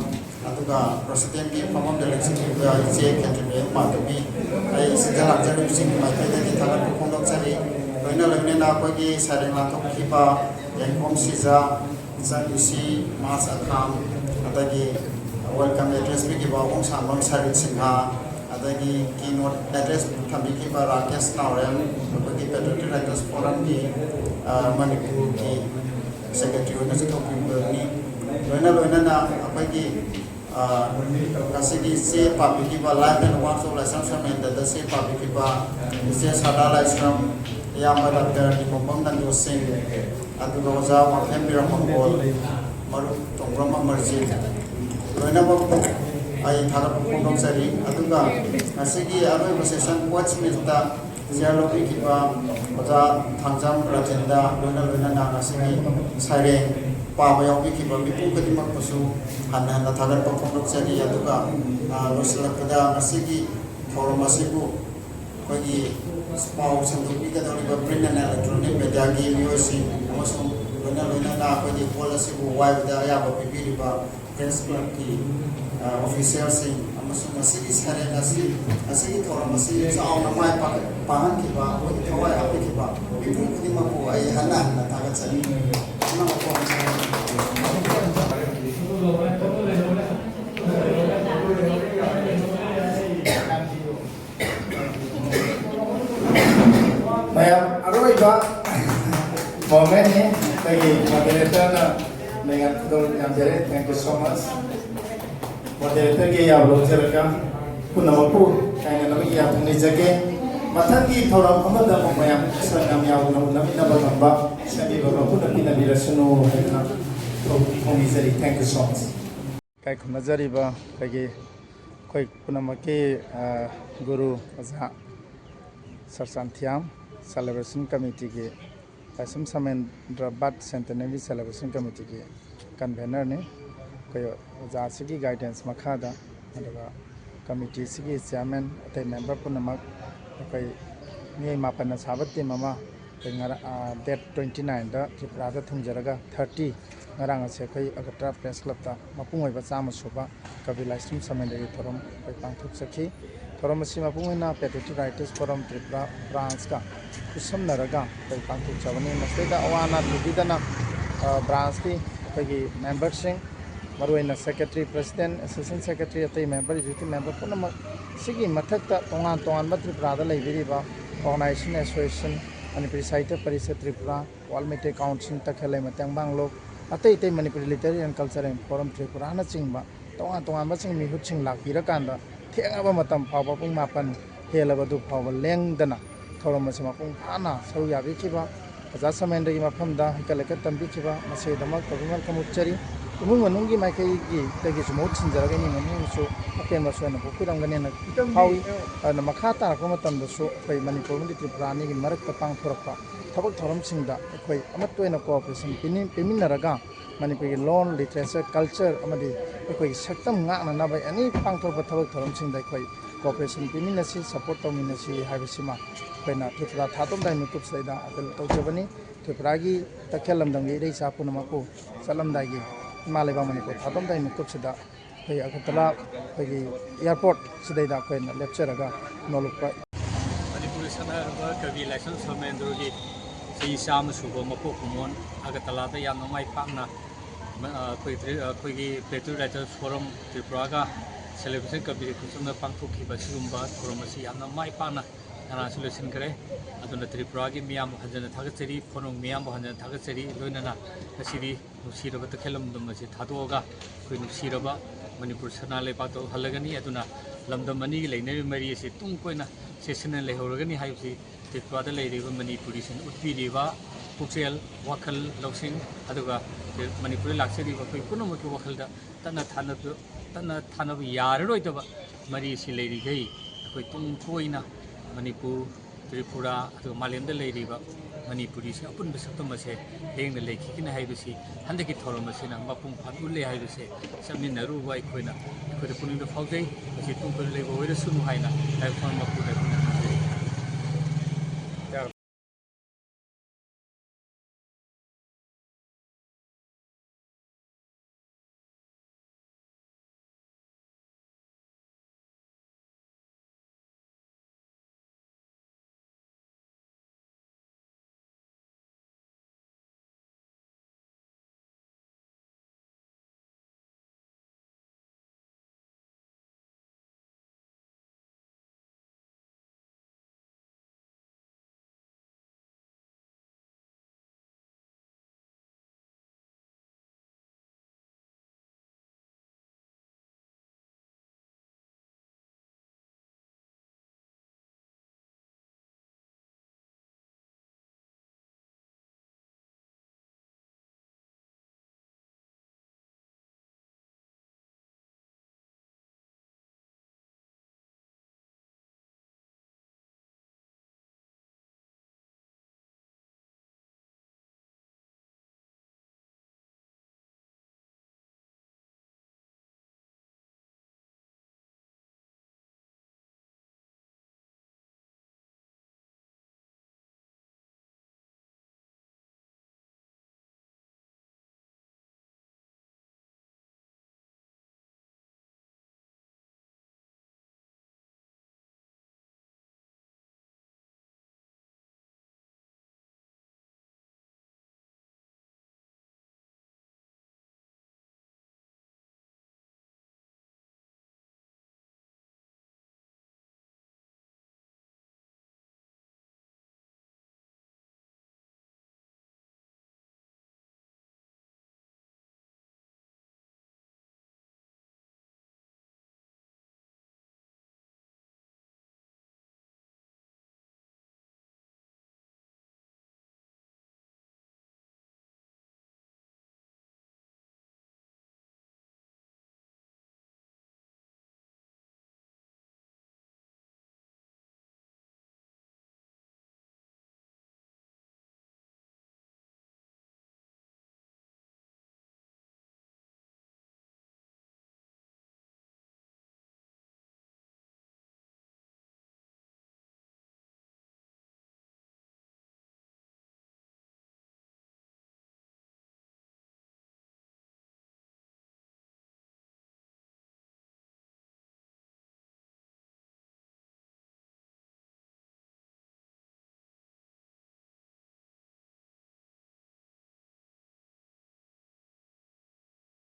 ꯑꯗꯨꯒ presidentꯀꯤ ꯐꯝꯐꯝꯗ ꯂꯦꯡꯁꯤꯟꯈꯤꯕ ꯏꯆꯦ ꯈꯦꯇ꯭ꯔꯤꯃꯌꯨꯝ ꯃꯥꯙꯕꯤ, ꯑꯩ ꯁꯤꯗ ꯂꯥꯛꯆꯔꯤꯕꯁꯤꯡꯒꯤ ꯃꯥꯏꯀꯩꯗꯒꯤ ꯊꯥꯒꯠꯄ ꯐꯣꯡꯗꯣꯛꯆꯔꯤ꯫ ꯂꯣꯏꯅ ꯂꯣꯏꯅꯅ ꯑꯩꯈꯣꯏꯒꯤ ꯁꯩꯔꯦꯡ ꯂꯥꯡꯊꯣꯛꯈꯤꯕ ꯌꯦꯡꯈꯣꯝ ꯁꯤꯖꯥ, ꯏꯆꯟ ꯂꯨꯁꯤ, ꯃꯥꯁ ꯑꯈꯥꯝ, ꯑꯗꯒꯤ welcome address ꯄꯤꯈꯤꯕ ꯑꯍꯨꯝ ꯁꯥꯡꯕꯝ ꯁꯔꯤꯠ ꯁꯤꯡꯍ, ꯑꯗꯒꯤ keynote address ꯊꯝꯕꯤꯈꯤꯕ ꯔꯥꯀꯦꯁ ꯅꯥꯎꯔꯦꯝ, ꯑꯩꯈꯣꯏꯒꯤ Patriotic Writers Forumꯒꯤ, ꯑ, ꯃꯅꯤꯄꯨꯔꯒꯤ secretary ꯑꯣꯏꯅꯁꯨ ꯊꯣꯛꯄꯤꯕꯅꯤ꯫ ꯂꯣꯏꯅ ꯂꯣꯏꯅꯅ ꯑꯩꯈꯣꯏꯒꯤ, ꯑ, ꯉꯁꯤꯒꯤ ꯆꯦ ꯄꯥꯕꯤꯈꯤꯕ Life and Works of ꯂꯥꯏꯁ꯭ꯔꯝ ꯁꯃꯦꯟꯗꯗ ꯆꯦ ꯄꯥꯕꯤꯈꯤꯕ ꯏꯆꯦ ꯁꯥꯗꯥ ꯂꯥꯏꯁ꯭ꯔꯝ, ꯏꯌꯥꯝꯕ ꯗꯥꯛꯇꯔ ꯅꯤꯡꯈꯣꯝꯕꯝ ꯅꯟꯗꯨ ꯁꯤꯡ, ꯑꯗꯨꯒ ꯑꯣꯖꯥ ꯋꯥꯡꯈꯦꯝ ꯕꯤꯔꯃꯪꯒꯣꯜ, ꯃꯔꯨꯞ ꯇꯣꯡꯕ꯭ꯔꯝ ꯑꯃꯔꯖꯤꯠ, ꯂꯣꯏꯅꯃꯛꯄꯨ ꯑꯩ ꯊꯥꯒꯠꯄ ꯐꯣꯡꯗꯣꯛꯆꯔꯤ꯫ ꯑꯗꯨꯒ ꯉꯁꯤꯒꯤ ꯑꯔꯣꯏꯕ session Poets Meetꯇ chair ꯂꯧꯕꯤꯈꯤꯕ ꯑꯣꯖꯥ ꯊꯥꯡꯖꯝ ꯔꯥꯖꯦꯟꯗ, ꯂꯣꯏꯅ ꯂꯣꯏꯅꯅ ꯉꯁꯤꯒꯤ ꯁꯩꯔꯦꯡ ꯄꯥꯕ ꯌꯥꯎꯕꯤꯈꯤꯕ ꯃꯤꯄꯨꯝ ꯈꯨꯗꯤꯡꯃꯛꯄꯨꯁꯨ ꯍꯟꯅ ꯍꯟꯅ ꯊꯥꯒꯠꯄ ꯐꯣꯡꯗꯣꯛꯆꯔꯤ꯫ ꯑꯗꯨꯒ, ꯑ, ꯂꯣꯏꯁꯤꯜꯂꯛꯄꯗ ꯉꯁꯤꯒꯤ ꯊꯧꯔꯝ ꯑꯁꯤꯕꯨ ꯑꯩꯈꯣꯏꯒꯤ ꯄꯥꯎ ꯁꯟꯗꯣꯛꯄꯤꯒꯗꯧꯔꯤꯕ print and electronic mediaꯒꯤ ꯃꯤꯑꯣꯏꯁꯤꯡ ꯑꯃꯁꯨꯡ ꯂꯣꯏꯅ ꯂꯣꯏꯅꯅ ꯑꯩꯈꯣꯏꯒꯤ ꯍꯣꯜ ꯑꯁꯤꯕꯨ ꯋꯥꯏꯕꯗ ꯑꯌꯥꯕ ꯄꯤꯕꯤꯔꯤꯕ Press Clubꯀꯤ officialꯁꯤꯡ ꯑꯃꯁꯨꯡ ꯉꯁꯤꯒꯤ ꯁꯩꯔꯦꯡ ꯑꯁꯤ, ꯉꯁꯤꯒꯤ ꯊꯧꯔꯝ ꯑꯁꯤ ꯆꯥꯎꯅ ꯃꯥꯏ ꯄꯥꯛ-, ꯄꯥꯛꯍꯟꯈꯤꯕ, ꯑꯩꯈꯣꯏꯒꯤ ꯊꯋꯥꯏ ꯍꯥꯞꯄꯤꯈꯤꯕ ꯃꯤꯄꯨꯝ ꯈꯨꯗꯤꯡꯃꯛꯄꯨ ꯑꯩ ꯍꯟꯅ ꯍꯟꯅ ꯊꯥꯒꯠꯆꯔꯤ꯫ ꯄꯨꯝꯅꯃꯛꯄꯨ ꯍꯟꯅ ꯍꯟꯅ ꯃꯌꯥꯝ ꯑꯔꯣꯏꯕ momentꯅꯤ꯫ ꯑꯩꯈꯣꯏꯒꯤ moderatorꯅ ꯂꯩꯉꯥꯛꯄꯗꯣ ꯌꯥꯝꯖꯔꯦ꯫ Thank you so much꯫ Moderatorꯒꯤ ꯌꯥꯕ ꯂꯧꯖꯔꯒ ꯄꯨꯝꯅꯃꯛꯄꯨ ꯀꯥꯏꯅꯅꯕꯒꯤ ꯌꯥꯊꯪ ꯅꯤꯖꯒꯦ꯫ ꯃꯊꯪꯒꯤ ꯊꯧꯔꯝ ꯑꯃꯗ ꯑꯃꯨꯛ ꯃꯌꯥꯝ ꯁꯛ ꯌꯥꯝ ꯌꯥꯎꯅ ꯎꯅꯃꯤꯟꯅꯕ ꯉꯝꯕ ꯁꯦꯝꯕꯤꯕ ꯃꯄꯨꯅ ꯄꯤꯅꯕꯤꯔꯁꯅꯨ ꯍꯥꯏꯗꯨꯅ ꯐꯣꯡꯅꯤꯖꯔꯤ꯫ Thank you so much꯫ ꯏꯀꯥꯏ ꯈꯨꯝꯅꯖꯔꯤꯕ ꯑꯩꯈꯣꯏꯒꯤ, ꯑꯩꯈꯣꯏ ꯄꯨꯝꯅꯃꯛꯀꯤ, ꯑ, ꯒꯨꯔꯨ ꯑꯣꯖꯥ ꯁꯔ ꯆꯥꯟꯊꯤꯌꯥꯝ, celebration committeeꯒꯤ, ꯂꯥꯏꯁ꯭ꯔꯝ ꯁꯃꯦꯟꯗ꯭ꯔ ꯕꯥꯔꯠ centenary celebration committeeꯒꯤ convenorꯅꯤ꯫ ꯑꯩꯈꯣꯏ ꯑꯣꯖꯥꯁꯤꯒꯤ guidance ꯃꯈꯥꯗ, ꯑꯗꯨꯒ committeeꯁꯤꯒꯤ chairman, ꯑꯇꯩ member ꯄꯨꯝꯅꯃꯛ, ꯑꯩꯈꯣꯏ ꯃꯤꯑꯣꯏ ꯃꯥꯄꯟꯅ ꯁꯥꯕ team ꯑꯃ ꯑꯩꯈꯣꯏ ꯉꯔꯥꯡ, ꯑ, date twenty nineꯗ ꯇ꯭ꯔꯤꯄꯨꯔꯥꯗ ꯊꯨꯡꯖꯔꯒ thirty, ꯉꯔꯥꯡ ꯑꯁꯦ ꯑꯩꯈꯣꯏ ꯑꯒꯔꯇꯂꯥ Press Clubꯇ ꯃꯄꯨꯡ ꯑꯣꯏꯕ ꯆꯥꯝꯃ ꯁꯨꯕ ꯀꯕꯤ ꯂꯥꯏꯁ꯭ꯔꯝ ꯁꯃꯦꯟꯗ꯭ꯔꯒꯤ ꯊꯧꯔꯝ ꯑꯩꯈꯣꯏ ꯄꯥꯡꯊꯣꯛꯆꯈꯤ꯫ ꯊꯧꯔꯝ ꯑꯁꯤ ꯃꯄꯨꯡ ꯑꯣꯏꯅ Patriotic Writers Forum ꯇ꯭ꯔꯤꯄꯨꯔꯥ branchꯀ ꯈꯨꯠꯁꯝꯅꯔꯒ ꯑꯩꯈꯣꯏ ꯄꯥꯡꯊꯣꯛꯆꯕꯅꯤ꯫ ꯃꯁꯤꯗꯩꯗ ꯑꯋꯥ ꯑꯅꯥ ꯊꯤꯕꯤꯗꯅ, ꯑ, branchꯀꯤ ꯑꯩꯈꯣꯏꯒꯤ memberꯁꯤꯡ, ꯃꯔꯨꯑꯣꯏꯅ secretary, president, assistant secretary, ꯑꯇꯩ member, executive member ꯄꯨꯝꯅꯃꯛ, ꯁꯤꯒꯤ ꯃꯊꯛꯇ ꯇꯣꯉꯥꯟ ꯇꯣꯉꯥꯟꯕ ꯇ꯭ꯔꯤꯄꯨꯔꯥꯗ ꯂꯩꯕꯤꯔꯤꯕ organization, association, ꯃꯅꯤꯄꯨꯔꯤ ꯁꯥꯍꯤꯇ꯭ꯌ parishad Tripura, World Meitei Council, ꯇꯈꯦꯜ ꯂꯩꯃ ꯇꯦꯡꯕꯥꯡ ꯂꯣꯛ, ꯑꯇꯩ ꯑꯇꯩ Manipuri Literary and Cultural Forum ꯇ꯭ꯔꯤꯄꯨꯔꯥꯅꯆꯤꯡꯕ ꯇꯣꯉꯥꯟ ꯇꯣꯉꯥꯟꯕꯁꯤꯡ ꯃꯤꯍꯨꯠꯁꯤꯡ ꯂꯥꯛꯄꯤꯔꯀꯥꯟꯗ ꯊꯦꯡꯉꯕ ꯃꯇꯝ ꯐꯥꯎꯕ ꯄꯨꯡ ꯃꯥꯄꯟ ꯍꯦꯜꯂꯕ ꯑꯗꯨ ꯐꯥꯎꯕ ꯂꯦꯡꯗꯅ ꯊꯧꯔꯝ ꯑꯁꯤ ꯃꯄꯨꯡ ꯐꯥꯅ ꯁꯔꯨꯛ ꯌꯥꯕꯤꯈꯤꯕ ꯑꯣꯖꯥ ꯁꯃꯦꯟꯗ꯭ꯔꯒꯤ ꯃꯐꯝꯗ ꯍꯩꯀꯠ ꯂꯩꯀꯠ ꯇꯝꯕꯤꯈꯤꯕ ꯃꯁꯤꯒꯤꯗꯃꯛ ꯇꯧꯕꯤꯃꯜ ꯀꯃꯨꯠꯆꯔꯤ꯫ ꯏꯃꯨꯡ ꯃꯅꯨꯡꯒꯤ ꯃꯥꯏꯀꯩꯒꯤꯗꯒꯤꯁꯨ ꯃꯍꯨꯠ ꯁꯤꯟꯖꯔꯒ ꯏꯃꯨꯡ ꯃꯅꯨꯡꯁꯨ ꯑꯄꯦꯟꯕ ꯁꯣꯏꯅ ꯄꯣꯛꯄꯤꯔꯝꯒꯅꯦꯅ ꯐꯥꯎꯏ꯫ ꯑꯗꯨꯅ ꯃꯈꯥ ꯇꯥꯔꯛꯄ ꯃꯇꯝꯗꯁꯨ ꯑꯩꯈꯣꯏ ꯃꯅꯤꯄꯨꯔ ꯑꯃꯗꯤ ꯇ꯭ꯔꯤꯄꯨꯔꯥ ꯑꯅꯤꯒꯤ ꯃꯔꯛꯇ ꯄꯥꯡꯊꯣꯔꯛꯄ ꯊꯕꯛ ꯊꯧꯔꯝꯁꯤꯡꯗ ꯑꯩꯈꯣꯏ ꯑꯃꯠꯇ ꯑꯣꯏꯅ cooperation ꯄꯤꯅꯤꯡ-, ꯄꯤꯃꯤꯟꯅꯔꯒ ꯃꯅꯤꯄꯨꯔꯒꯤ ꯂꯣꯟ, literature, culture ꯑꯃꯗꯤ ꯑꯩꯈꯣꯏꯒꯤ ꯁꯛꯇꯝ ꯉꯥꯛꯅꯅꯕ any ꯄꯥꯡꯊꯣꯔꯛꯄ ꯊꯕꯛ ꯊꯧꯔꯝꯁꯤꯡꯗ ꯑꯩꯈꯣꯏ cooperation ꯄꯤꯃꯤꯟꯅꯁꯤ, support ꯇꯧꯃꯤꯟꯅꯁꯤ ꯍꯥꯏꯕꯁꯤꯃ ꯑꯩꯈꯣꯏꯅ ꯇ꯭ꯔꯤꯄꯨꯔꯥ ꯊꯥꯗꯣꯝꯗꯥꯏ ꯃꯤꯀꯨꯞꯁꯤꯗ ꯑꯩꯅ ꯑꯥꯄꯤꯜ ꯇꯧꯖꯕꯅꯤ꯫ ꯇ꯭ꯔꯤꯄꯨꯔꯥꯒꯤ ꯇꯈꯦꯜ ꯂꯝꯗꯝꯒꯤ ꯏꯔꯩ ꯏꯆꯥ ꯄꯨꯝꯅꯃꯛꯄꯨ ꯆꯠꯂꯝꯗꯥꯏꯒꯤ ꯏꯃꯥ ꯂꯩꯕꯥꯛ ꯃꯅꯤꯄꯨꯔ ꯊꯥꯗꯣꯝꯗꯥꯏ ꯃꯤꯀꯨꯞꯁꯤꯗ ꯑꯩꯈꯣꯏ ꯑꯒꯔꯇꯂꯥ ꯑꯩꯈꯣꯏꯒꯤ ꯑꯦꯌꯥꯔꯄꯣꯔꯠ ꯁꯤꯗꯩꯗ ꯑꯩꯈꯣꯏꯅ ꯂꯦꯞꯆꯔꯒ ꯅꯣꯂꯨꯛꯄ ꯃꯅꯤꯄꯨꯔꯒꯤ ꯁꯛꯅꯥꯏꯔꯕ ꯀꯕꯤ ꯂꯥꯏꯁ꯭ꯔꯝ ꯁꯣꯃꯦꯟꯗ꯭ꯔꯣꯒꯤ ꯆꯍꯤ ꯆꯥꯝꯃ ꯁꯨꯕ ꯃꯄꯣꯛ ꯀꯨꯝꯑꯣꯟ ꯑꯒꯔꯇꯂꯥꯗ ꯌꯥꯝꯅ ꯃꯥꯏ ꯄꯥꯛꯅ, ꯑ, ꯑꯩꯈꯣꯏ ꯇ꯭ꯔꯤ-, ꯑꯩꯈꯣꯏꯒꯤ Patriotic Writers Forum ꯇ꯭ꯔꯤꯄꯨꯔꯥꯒ Celebration ꯀꯕꯤ ꯈꯨꯠꯁꯨꯝꯅ ꯄꯥꯡꯊꯣꯛꯈꯤꯕ ꯁꯤꯒꯨꯝꯕ ꯊꯧꯔꯝ ꯑꯁꯤ ꯌꯥꯝꯅ ꯃꯥꯏ ꯄꯥꯛꯅ ꯉꯔꯥꯡꯁꯨ ꯂꯣꯏꯁꯤꯟꯈ꯭ꯔꯦ꯫ ꯑꯗꯨꯅ ꯇ꯭ꯔꯤꯄꯨꯔꯥꯒꯤ ꯃꯤꯌꯥꯝꯕꯨ ꯍꯟꯖꯟꯅ ꯊꯥꯒꯠꯆꯔꯤ, ꯐꯣꯔꯝ ꯃꯤꯌꯥꯝꯕꯨ ꯍꯟꯖꯟꯅ ꯊꯥꯒꯠꯆꯔꯤ꯫ ꯂꯣꯏꯅꯅ ꯉꯁꯤꯗꯤ ꯅꯨꯡꯁꯤꯔꯕ ꯇꯈꯦꯜ ꯂꯝꯗꯝ ꯑꯁꯤ ꯊꯥꯗꯣꯛꯑꯒ ꯑꯩꯈꯣꯏ ꯅꯨꯡꯁꯤꯔꯕ ꯃꯅꯤꯄꯨꯔ ꯁꯅꯥ ꯂꯩꯕꯥꯛꯇ ꯍꯜꯂꯒꯅꯤ꯫ ꯑꯗꯨꯅ ꯂꯝꯗꯝ ꯑꯅꯤꯒꯤ ꯂꯩꯅꯔꯤꯕ ꯃꯔꯤ ꯑꯁꯤ ꯇꯨꯡ ꯀꯣꯏꯅ ꯆꯦꯠꯁꯤꯟꯅ ꯂꯩꯍꯧꯔꯒꯅꯤ ꯍꯥꯏꯕꯁꯤ ꯇ꯭ꯔꯤꯄꯨꯔꯥꯗ ꯂꯩꯔꯤꯕ ꯃꯅꯤꯄꯨꯔꯤꯁꯤꯡꯅ ꯎꯠꯄꯤꯔꯤꯕ ꯄꯨꯛꯆꯦꯜ, ꯋꯥꯈꯜ ꯂꯧꯁꯤꯡ, ꯑꯗꯨꯒ ꯃꯅꯤꯄꯨꯔꯗ ꯂꯥꯛꯆꯔꯤꯕ ꯑꯩꯈꯣꯏ ꯄꯨꯝꯅꯃꯛꯀꯤ ꯋꯥꯈꯜꯗ ꯇꯠꯅ ꯊꯥꯅꯕ, ꯇꯠꯅ ꯊꯥꯅꯕ ꯌꯥꯔꯔꯣꯏꯗꯕ ꯃꯔꯤ ꯑꯁꯤ ꯂꯩꯔꯤꯈꯩ ꯑꯩꯈꯣꯏ ꯇꯨꯡ ꯀꯣꯏꯅ ꯃꯅꯤꯄꯨꯔ, ꯇ꯭ꯔꯤꯄꯨꯔꯥ, ꯑꯗꯨꯒ ꯃꯥꯂꯦꯝꯗ ꯂꯩꯔꯤꯕ ꯃꯅꯤꯄꯨꯔꯤꯁꯤꯡ ꯑꯄꯨꯟꯕ ꯁꯛꯇꯝ ꯑꯁꯦ ꯂꯦꯡꯅ ꯂꯩꯈꯤꯒꯅꯤ ꯍꯥꯏꯕꯁꯤ ꯍꯟꯗꯛꯀꯤ ꯊꯧꯔꯝ ꯑꯁꯤꯅ ꯃꯄꯨꯡ ꯐꯥꯅ ꯎꯠꯂꯦ ꯍꯥꯏꯕꯁꯦ ꯆꯠꯃꯤꯟꯅꯔꯨꯕ ꯑꯩꯈꯣꯏꯅ, ꯑꯩꯈꯣꯏꯗ ꯄꯨꯛꯅꯤꯡꯗ ꯐꯥꯎꯖꯩ꯫ ꯃꯁꯤ ꯇꯨꯡ ꯀꯣꯏꯅ ꯂꯩꯕ ꯑꯣꯏꯔꯁꯅꯨ ꯍꯥꯏꯅ ꯂꯥꯏꯕꯛ ꯊꯧꯔꯝ ꯃꯄꯨꯗ